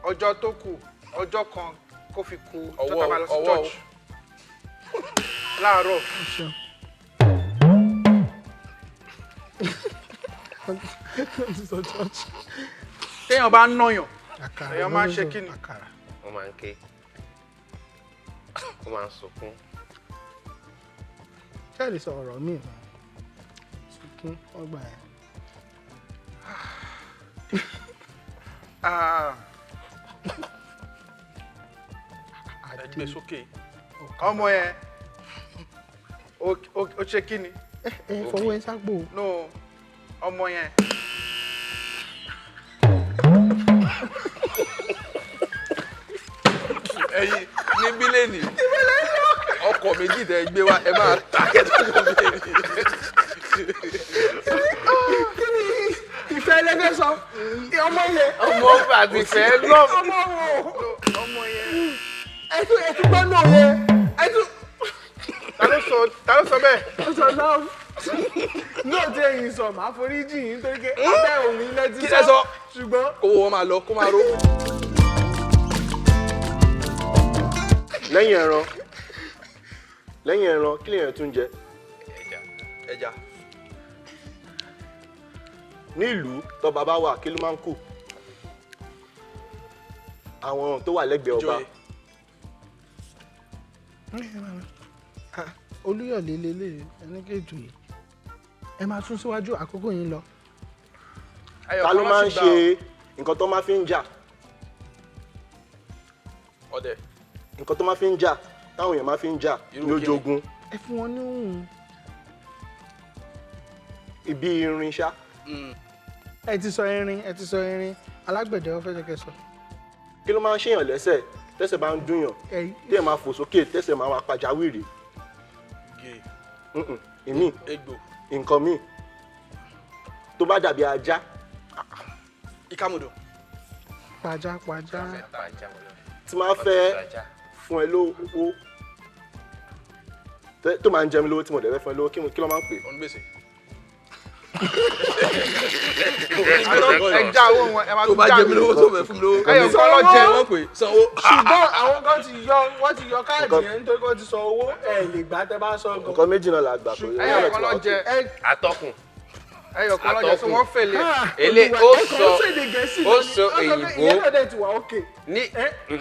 ọjọ́ tó kù, ọjọ́ kan kó fi kù tó Ọwọ́ tá a máa lọ sí ọwọ́. church láàárọ̀? Ṣeun. Sọ church. Téèyàn bá ń nàyàn, Àkàrà. èèyàn máa ń ṣe kí ni? Àkàrà. Wọ́n máa ń ké. Wọ́n máa ń sunkún. Ṣé ẹ lè sọ ọ̀rọ̀ míì mọ́? Sunkún ọgbà ẹ̀. Ah, Ẹ gbé sókè. Ọmọ yẹn ó ṣe kí ni? Ẹ fọwọ́ ẹ sápò. No, ọmọ yẹn. Ẹ̀yin ní bílẹ̀nì. Ọkọ̀ méjì tẹ́ ẹ gbé wá, ẹ máa ta kẹ́tọ́ kó bílẹ̀nì. Kí ni ìfẹ́ ẹlẹ́fẹ́ sọ? Ọmọ yẹn. Ọmọ àti ìfẹ́ lọ. Ọmọ wo? Ọmọ yẹn. Ẹ tún gbọ́ náà yẹn. Ẹ tún. Ta ló sọ bẹ́ẹ̀? Ó sọ náà. Náà tí ẹ̀yin sọ, màá forí jì yín nítorí pé abẹ́ òun ilẹ̀ ti Kí lẹ sọ? Ṣùgbọ́n Kówó wọn máa lọ, kó máa ro. Lẹ́yìn ẹran, lẹ́yìn ẹran, kí lèèyàn tún jẹ? Ẹja. Ẹja. Nílùú tọ́ba bá wà, kí ló máa ń kù? Àwọn tó wà lẹ́gbẹ̀ẹ́ ọba. Ìjòyè. Olúyọ̀lé lélẹ̀ ẹni kejì yìí. Ẹ máa sún síwájú, àkókò yín lọ. Ayọ̀ Ta kan ló máa ń sì gbà ṣe nǹkan tó máa fi ń jà? Ọdẹ. Nǹkan tó máa fi ń jà, táwọn èèyàn máa fi ń jà Irú lójú kíni? ogun. Ẹ fún wọn ní òun. Ibi irin ṣá. Ẹ ti sọ irin, ẹ ti sọ irin. Alágbẹ̀dẹ, ó fẹ́ jẹ́ kẹ́ sọ. Kí ló máa ń ṣèyàn lẹ́sẹ̀ tẹ́sẹ̀ bá ń dúnyàn, téèyàn máa fò sókè, tẹ́sẹ̀ máa wà pàjáwìrì? Gè. Ìmí. Egbò. Nǹkan míì tó bá dàbí ajá. Ìkàmùdù. Pàjá pàjá. Tí máa fẹ́ fún ẹ lówó, tó máa ń jẹ mí lówó, tí mo dẹ̀ fẹ́ fún ẹ lówó, kí ló máa ń pè? Onígbèsè. Ẹ já owó wọn, ẹ máa Tó tún bá já jẹ mí lówó, tó bẹ̀ fún mi lówó. Ẹyọ kan ló jẹ. Wọ́n pè sanwó. Ṣùgbọ́n àwọn kan ti yọ, wọ́n ti yọ káàdì Nǹkan- yẹn nítorí wọ́n ti sọ owó. Ẹ lè gbà tẹ́ bá sọ gan. Nǹkan méjì náà la gbà pé Ẹyọ kan ló jẹ. Atọ́kùn. Ẹyọ kan ló jẹ, so Atọ́kùn. wọ́n fèlè. Ele ó sọ ó ó sọ òyìnbó. Ìyẹn náà dẹ̀ ti wà ókè. Ní Ní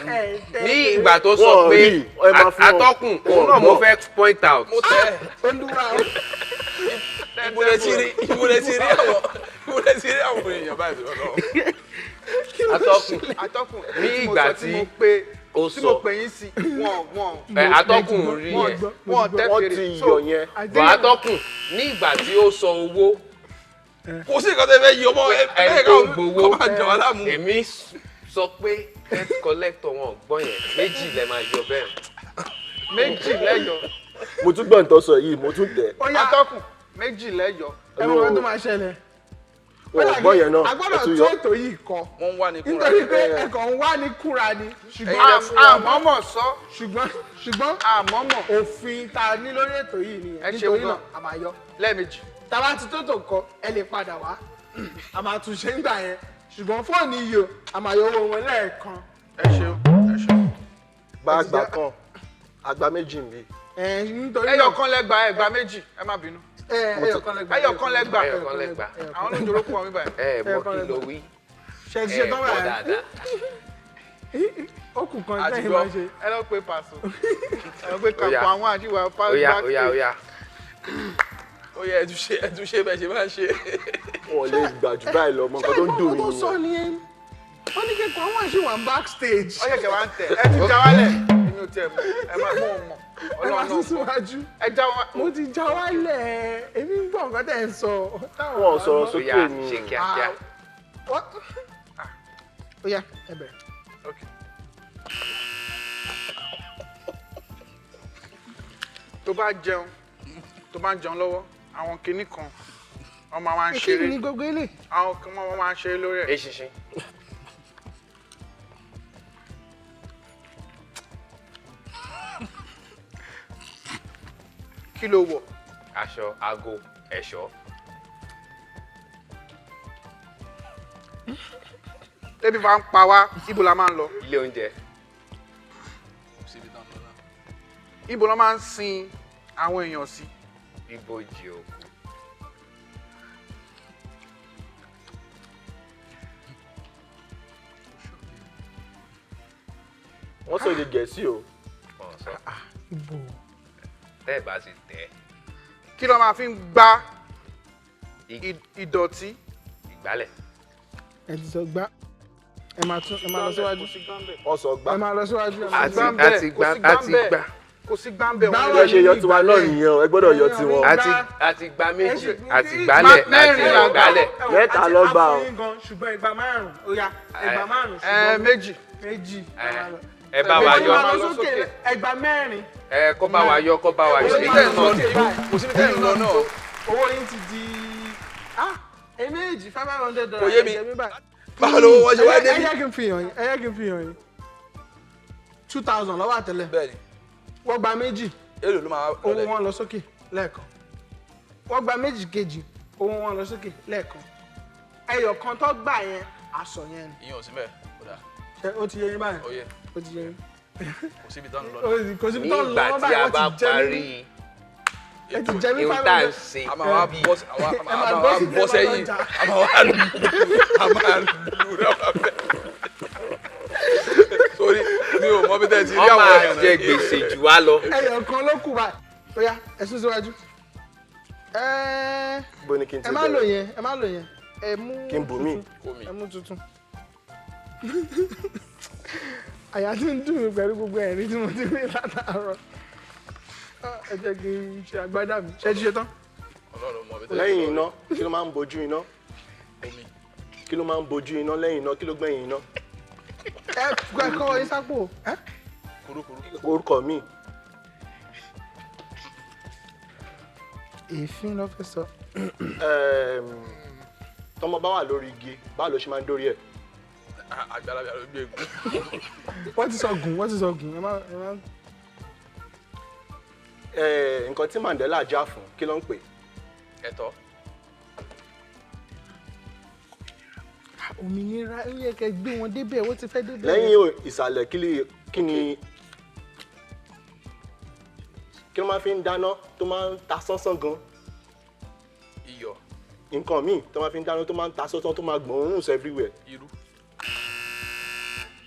ní ìgbà tó sọ Wọ́n pé rí, ẹ máa fún wọn. atọ́kùn, òun náà mo fẹ́ point out. Mo tẹ́. Olúwa. Ibo lẹ ti rí àwọn èèyàn báyìí lọ́wọ́? Atọ́kùn. Atọ́kùn. Ní Tí mo ìgbà sọ, tí tí mo pè ó tí mo sọ pè yín sí, wọn wọn ẹ, atọ́kùn rí wọn yẹn. wọn tẹ́ Wọ́n fèrè. ti So, yọ yẹn. Bọ̀ atọ́kùn, ní ìgbà tí ó sọ owó, Kò sí nǹkan tẹ́ fẹ́ yí ọmọ ẹ. Ẹni tó ń gbowó. Kọ́ máa jẹ wá láàmú. Èmi sọ pé debt collector, wọn ò gbọ́ yẹn. Méjì lẹ máa yọ bẹ́ẹ̀. Méjì lẹ́yọ. Mo tún gbọ́ nǹkan sọ yìí, mo tún tẹ̀. Ó yá. Atọ́kùn, méjì lẹ́yọ. Ẹ mọ ohun tó máa ṣẹlẹ̀. Wọn ò gbọ́ yẹn náà. A Ẹ gbọ́dọ̀ tún tún yọ. ètò yìí kọ Wọ́n ń wá ní kúnra. nítorí pé ẹ̀kọ́ ń wá ní kúra ni, ṣùgbọ́n Ẹ̀yin lẹ fún wa. Àmọ́mọ̀ sọ. ṣùgbọ́n Àmọ́mọ̀. òfin tá a ní lórí ètò yìí nìyẹn. Ẹ ṣeun Nítorí gan. náà a máa yọ. Lẹ́ẹ̀mejì. Tá a bá ti tó tò kọ, ẹ lè padà wá, a máa tún ṣe ń gbà yẹn. Ṣùgbọ́n fóònù yìí o, a máa yọ owó wọn lẹ́ẹ̀kan. Ẹ ṣeun, ẹ ṣeun. Bá àgbà kan, àgbà méjì ń bí. Ẹ nítorí Ẹyọ kan lẹ́gbà, ẹgbà méjì, ẹ má bínú. Ẹyọ kan lẹ́gbà. Ẹyọ kan lẹ́gbà. Ẹyọ kan lẹ́gbà. Àwọn olóńjòrò kù wọn mi báyìí. Ẹ mọ kí ló wí. Ṣe ti ṣe Ẹ tán gbọ́ báyìí? dáadáa. Ó kù kan Àti tẹ́yìn gbọ́. máa ṣe. Ẹ lọ pé pàṣọ, ẹ lọ pé Ó yá. kàpọ̀ àwọn àṣìwà. Ó yá, ó yá, ó yá. Ó yẹ, ẹ tún ṣe bẹ́ẹ̀ ṣe máa ń ṣe. Wọn ò lè gbà jù báyìí lọ. Mọ nǹkan tó ń dùn mí Tó sọ nìyẹn. nìyẹn, wọ́n ní kẹ́kọ̀ọ́ àwọn àṣìwà backstage. Ó ṣẹ̀ṣẹ̀ wá ń tẹ̀, ẹ ti já wálẹ̀. Èmi ò tiẹ̀ mọ̀, ẹ má mọ̀ mọ̀. Ẹ máa Ọlọ́run sún náà mọ̀. síwájú. Ẹ já wá. Mo ti já wálẹ̀, èmi ń gbọ́ nǹkan tẹ̀ ń sọ. Wọn ò sọ̀rọ̀ Ó sókè yá, ni. ṣe kíákíá. Ó yá, ẹ bẹ̀rẹ̀. Okay. Tó bá jẹun, tó bá ń jẹun lọ́wọ́, àwọn kinní kan wọ́n máa wá ń Kí ṣeré. ni gbogbo ilé? Àwọn kan wọ́n máa ń ṣeré lórí ẹ̀. Eṣinṣin. Kí ló wọ̀? Aṣọ, aago, ẹ̀ṣọ́. Tẹ́bí bá ń pa wá, ibo la máa ń lọ? Ilé oúnjẹ. Kò síbi tán lọ náà. Ibo la máa ń sin àwọn èèyàn sí? Ibojì òkú. Wọ́n sọ èdè Gẹ̀ẹ́sì o. Wọn sọ. Ibo. Tẹ́ ẹ bá ti tẹ̀. Kí ló máa fi ń gbá ìdọ̀tí? Ìgbálẹ̀. Ẹ ti sọ gbá, ẹ máa tún, ẹ máa lọ síwájú. Wọ́n sọ gbá. Ẹ máa lọ síwájú, ẹ máa Àti lọ. àti gbá, àti gbá. Kò sí gbáǹbẹ̀. Gbá Wọn. Bí ẹ ṣe yọ tiwa náà nìyẹn o, ẹ gbọ́dọ̀ yọ tiwọn. Àti gba méjì, àti gbálẹ̀, àti Mẹ́rin la gbà. ìgbálẹ̀. Mẹ́ta ló gbà o. A fún yín gan, ṣùgbọ́n ìgbà márùn-ún, ó yá, ìgbà márùn-ún. Ẹ Ṣùgbọ́n méjì. méjì. Ẹ bá wa Ẹ yọ. máa lọ sókè, ẹgbà mẹ́rin. Ẹ kó bá wa yọ, kó bá wa yọ. Kò síbi tẹ́ ń lọ. Kò síbi tẹ́ ń lọ náà. Owó yín ti di èmi méjì $500. Kò yé mi. Ẹ jẹ mí báyìí. Báwo lówó wọn ṣe wá Ẹ débi? jẹ́ kí n fi hàn yín, ẹ jẹ́ kí n fi hàn yín. 2,000 lọ́wọ́ àtẹlẹ. Bẹ́ẹ̀ni. Wọ́n gba méjì. Èlò ló máa Owó wọn lọ sókè lẹ́ẹ̀kan. Wọ́n gba méjì kejì, owó wọn lọ sókè lẹ́ẹ̀kan. Ẹyọ kan tó gbà yẹn, aṣọ yẹn ni. Ìyẹn ò sí mẹ́ẹ̀. Ó dà. Ṣé ó ti yé yín báyìí? Ó yé. Ó ti yé yín. Kò síbi tán lọ. Kò síbi tó ń lọ. Nígbà Wọ́n tí a báyìí, bá wọ́n ti jẹ parí mí. Ẹ ti jẹ mí ihun five tá à ń hundred. ṣe, A máa wá bọ́ sí, a Ẹ máa máa bọ́ wá sí bọ́ sẹ́yìn. tẹ́ bá lọ jà. A máa wá lù, a máa lù náà bẹ́ẹ̀. Sórí mi ò mọ bí tẹ́ ti rí wọ́n àwọn máa èèyàn jẹ náà. gbèsè jù wá lọ. Ẹyọ kan ló kù báyìí. Ó yá, ẹ sún síwájú. Ẹ Bó ni kí n ti ẹ má lò bẹ̀rẹ̀? yẹn, ẹ má lò yẹn. Ẹ mú Kí n bù mí. tuntun. Ẹ mú tuntun. Àyà tí ń dùn mí pẹ̀lú gbogbo ẹ̀rí tí mo ti rí látàárọ̀. Ẹ jẹ́ kí n ṣe agbádá mi. Ṣé ti ṣe tán? Ọlọ́run mọ bí tẹ́ ti Lẹ́yìn lọ. iná, kí ló máa ń bojú iná? Omi. Kí ló máa ń bojú iná lẹ́yìn iná? Kí ló gbẹ̀yìn iná? Ẹ kọ́ ẹ sápò. Kurukuru. Orúkọ mi. Èéfín ló fẹ́ sọ. Tọmọ bá wà lórí igi, báwo ló ṣe máa ń dórí ẹ̀? Àgbàlagbà ló gbé egun. Wọ́n ti sọ gùn, wọ́n ti sọ gùn. Ẹ má ẹ má. Nǹkan tí Mandela jà fún, kí ló ń pè? Ẹ̀tọ́. Òmìnira, ó yẹ kẹ́ gbé wọn débẹ̀, wọ́n ti fẹ́ débẹ̀. Lẹ́yìn ìsàlẹ̀, kí ni kí ló máa fi ń dáná tó máa ń ta sánsán gan? Iyọ̀. Nǹkan míì tó máa fi ń dáná tó máa ń ta sánsán tó máa gbọ̀n òórùn sí everywhere. Irú.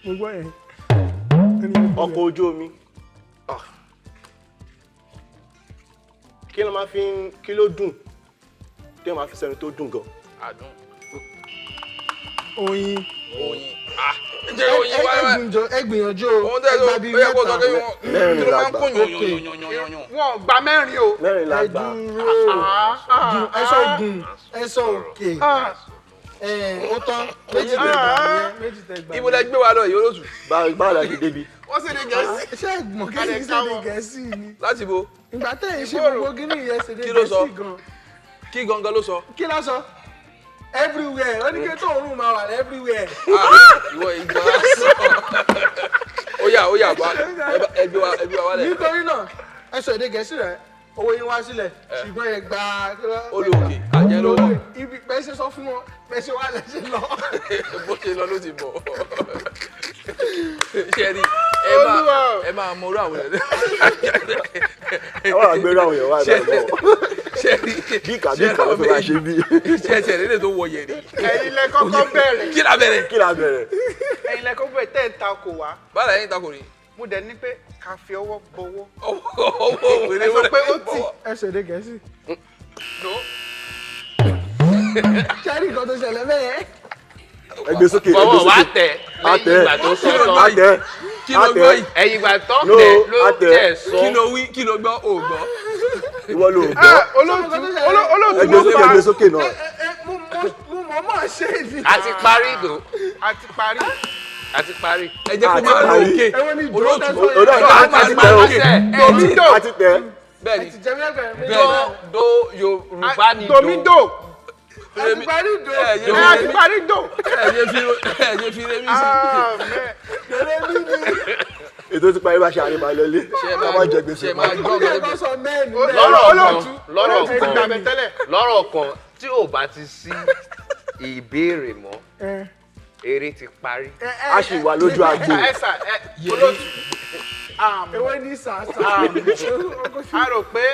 Mo gbọ́ yẹn. Ọkọ̀ ojú omi. Kí ló máa fi ń, kí ló dùn tí wọ́n máa fi sẹ́nu tó dùn gan? Àdùn. Oyin. Oyin. Jẹ́ oyin wá wá. Ẹ gbìyànjú o. Ohun tẹ́ ẹ sọ, ó yẹ kó sọ pé wọ́n kí ló máa ń kún Okay. yùnyùnyùnyùnyùn. Wọn gba mẹ́rin o. Mẹ́rin la Ẹ gbà. dúró. Ẹ sọ gùn, ẹ sọ òkè. Ó tán, méjì tẹ gbà yẹn, méjì tẹ gbà. Ibo lẹ gbé wa lọ yìí olóòtú? Báwo la ṣe débi? Wọ́n sì ní Gẹ̀ẹ́sì. Ṣé ẹ̀gbọ́n kí ni ṣe èdè Gẹ̀ẹ́sì ni? Láti bo. Ìgbà tẹ̀ ń ṣe gbogbo kíní yẹn ṣe èdè Kí ló sọ? Gẹ̀ẹ́sì gan. Kí gangan ló sọ? Kí ló sọ? Everywhere, ó ní kí tó òórùn máa wà everywhere. Ìwọ ìgbà sọ. Ó yá, ó yá, bá ẹ gbé wa, ẹ gbé wa wálẹ̀. Nítorí náà, ẹ sọ èdè Gẹ̀ẹ́sì rẹ̀, owó yín wá sílẹ̀, ṣùgbọ́n ẹ gba. Ó lò òkè, àjẹ́ ló wọ̀. Ibi bẹ́ẹ̀ ṣe sọ fún wọn, bẹ́ẹ̀ ṣe wá lẹ́ ṣe lọ. Bó ṣe lọ ló ti bọ̀. Ṣé rí, ẹ máa mọ orú àwọn ẹ̀. Ẹ wá gbé ráwọn èèyàn wá báyìí bọ̀. Ṣé rí, Bí ìkà bí ìkà ló fẹ́ máa ṣe bí. ṣé ẹ lédè tó wọ yẹ̀rì? Ẹ̀yin lẹ kọ́kọ́ bẹ̀rẹ̀. Kí la bẹ̀rẹ̀? Kí la bẹ̀rẹ̀? Ẹ̀yin lẹ kọ́kọ́ bẹ̀rẹ̀ tẹ́ ẹ̀ ta kò wá. Báwo la yẹn ta kò rí? Mo dẹ̀ ní pé ká fi ọwọ́ bọwọ́. Ọwọ́ òwèrè Ẹ sọ pé ó tì. Ẹ sọ èdè Gẹ̀ẹ́sì. Ṣé rí nǹkan tó ṣẹlẹ̀ bẹ́ẹ̀? Ẹ gbé sókè, ẹ gbé Fọwọ́ wa sókè. tẹ̀ lẹ́yìn ìgbà tó sọ Kí ló tán. A tẹ̀. Kí ló gbọ́ yìí? Ẹ̀yìn ìgbà tó No, tẹ̀ ló a tẹ̀. tẹ̀ sọ. Kí ló wí? Kí ló gbọ́? Ò gbọ́. Ìwọ ló gbọ́. Olóòtú olóòtú Ẹ gbé ló sókè, fà ẹ gbé sókè náà. Mo mọ̀ mọ̀ ṣe é ni. A ti parí ìdò. A ti parí. A ti parí. Ẹ jẹ́ kó máa lọ òkè. Ẹ̀wọ̀n ni ìjọ Olóòtú. tẹ́ sọ Olóòtú, yẹn. a ti tẹ̀ o. Domido. A ti tẹ̀. Bẹ́ẹ̀ni. Ẹ ti jẹ mí lẹ́gbẹ̀rún méjì. Do do Yorùbá ni do. Domido. Ẹ ti parí ìdò. Ẹ Ẹ a ti parí do. yé fi remi sí. Ètò ti parí bá ṣe àrè máa lọlé. Ká má jẹ gbèsè Ṣé máa mọ́. gbọ́ Ó yẹ kó sọ mẹ́rin bẹ́ẹ̀. Lọ́rọ̀ kan, Olóòtú lọ́rọ̀ olóòtú ti kan, gbàgbẹ́ tẹ́lẹ̀. lọ́rọ̀ kan tí ò bá ti sí ìbéèrè mọ́, eré ti parí. A ṣì wà lójú agbo. Ẹ sà ẹ olóòtú. Ewé ní sàásà. A rò pé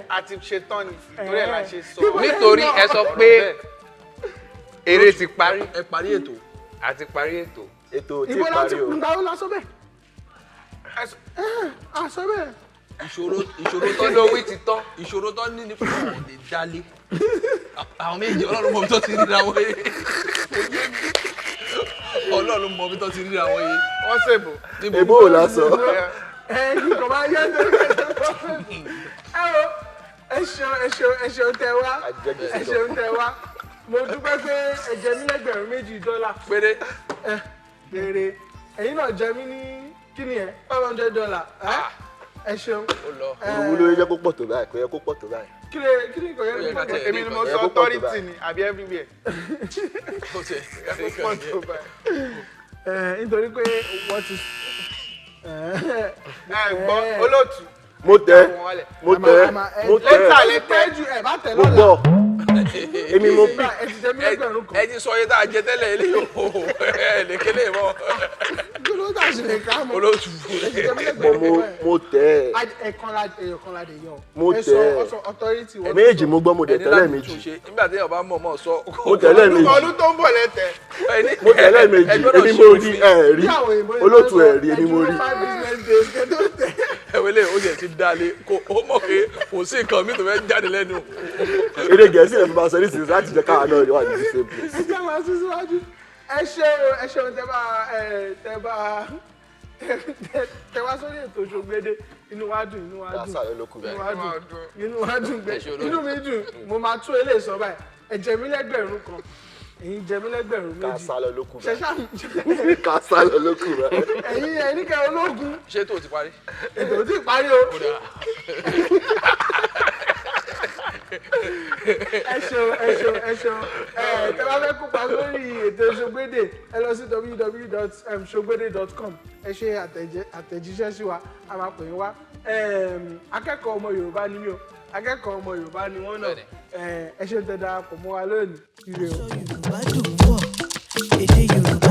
a ti ṣetán ni torí ẹ̀ la ṣe sọ. Nítorí ẹ sọ pé eré ti parí. Ẹ parí ètò. A ti parí ètò. Ètò ti Ìbò láti parí o. gbà ó lásọ bẹ́ẹ̀. A sọ bẹ́ẹ̀. Ìṣòro ìṣòro Kí tó ló wí ti tán? ìṣòro tó ní ní fún àwọn lè dálé. Àwọn méjì Ọlọ́run mọ ibi tó ti ríra wọn yé. Ọlọ́run mọ ibi tó ti ríra wọn yé. Wọ́n ṣèbò. Níbo? Èbó ò lásọ. Ẹ kí kò máa yẹ nítorí ẹ wo, ẹ ṣeun, ẹ ṣeun, ẹ ṣeun tẹ wá. Àjẹgbèsè Ẹ ṣeun tẹ wá. Mo dúpẹ́ pé ẹ jẹ mí lẹ́gbẹ̀rún $2. Péré. Ẹ béèrè. Ẹ̀yin náà jẹ mí ní kí ni ẹ? $500. Ẹ ṣeun. Ó lọ. Òwú ló yẹ kó pọ̀ tó báyìí, kò yẹ kó pọ̀ tó báyìí. Kí ni kí ni kò yẹ Ó yẹ kó ká pọ̀? tẹ̀. Èmi ni mo Ẹ sọ kó pọ̀ tó authority báyìí. ni àbí everywhere. Ó tiẹ̀. Pọ̀ tó báyìí. Ẹ nítorí pé wọ́n ti. Ẹ gbọ́ olóòtú. Mo tẹ̀, mo tẹ̀, mo tẹ̀, Lẹ́tà lẹ tẹ̀. Tẹ́jú ẹ̀ bá tẹ̀ mo lọ́la. gbọ́. Èmi mo pick. Ẹ ti jẹ mí lẹ́gbẹ̀rún kan. Ẹ ti sọ iye tá a jẹ tẹ́lẹ̀ eléyìí o. Ẹ lè kélé mọ́. Kí ló dà sí lè ká mọ́? Olóòtú. Ẹ ti jẹ mí Bọ̀ lẹ́gbẹ̀rún mo kan. mo tẹ̀. Ẹ̀kan la ẹ̀kan la dè yọ. Mo Ẹ tẹ̀. sọ ọ sọ authority wọ́n ti Méjì sọ. mo gbọ́, mo dẹ̀ Ẹni tẹ́lẹ̀ láti méjì. tún ṣe nígbà tí èèyàn bá mọ̀ mọ̀ sọ. Mo tẹ̀lé méjì. Ọdún tó ń bọ̀ lẹ́tẹ̀. Mo tẹ̀lé méjì. Èmi mo rí ẹ rí. Bí àwọn òyìnbó yẹn Olóòtú máa ń ẹ rí, sọ, èmi mo ẹ dúró rí. 5 business days kẹ́ tó tẹ̀. Ẹ̀wẹ̀lẹ̀ ó jẹ̀ ti dalẹ̀ kó ó mọ̀ pé kò sí nǹkan mi tó fẹ́ jáde lẹ́nu. Èdè Gẹ̀ẹ́sì lè fi máa sọ nísinsìnyí láti jẹ́ káwa náà wà ní the same place. Ẹ jẹ́ máa sún síwájú. Ẹ ṣeun, ẹ ṣeun tẹ bá ẹ tẹ bá tẹ wá sórí ètò Ṣògbédé. Inú wa dùn, inú wa dùn. Lásà ló kù Inú báyìí. wa dùn, inú wa dùn gbẹ. Ẹ ṣe olóòtú. Inú mi dùn, mo máa tún eléyìí sọ báyìí. Ẹ jẹ mí lẹ́gbẹ̀rún kan. Ẹ̀yin jẹ mí lẹ́gbẹ̀rún Ká 2. sálọ lókù Ṣe báyìí. ṣáà Ká sálọ lókù báyìí. Ẹ̀yin ẹ̀níkẹ́ ológun. Ṣé tó ti parí? Ètò ò tí ì parí o. Ẹ ṣeun, ẹ ṣeun, ẹ ṣeun. Ẹ tẹ́ bá fẹ́ kópa lórí ètò Ṣògbédè, ẹ lọ sí www.sogbede.com. Ẹ ṣe àtẹ̀jíṣẹ́ sí wa, a máa pè yín wá. Akẹ́kọ̀ọ́ ọmọ Yorùbá ni mí o, akẹ́kọ̀ọ́ ọmọ Yorùbá ni wọ́n náà. Ẹ ṣe ń tẹ́ darapọ̀ mọ́ wa lónìí. Ire o. Aṣọ Yorùbá dùn wọ̀, èdè Yorùbá.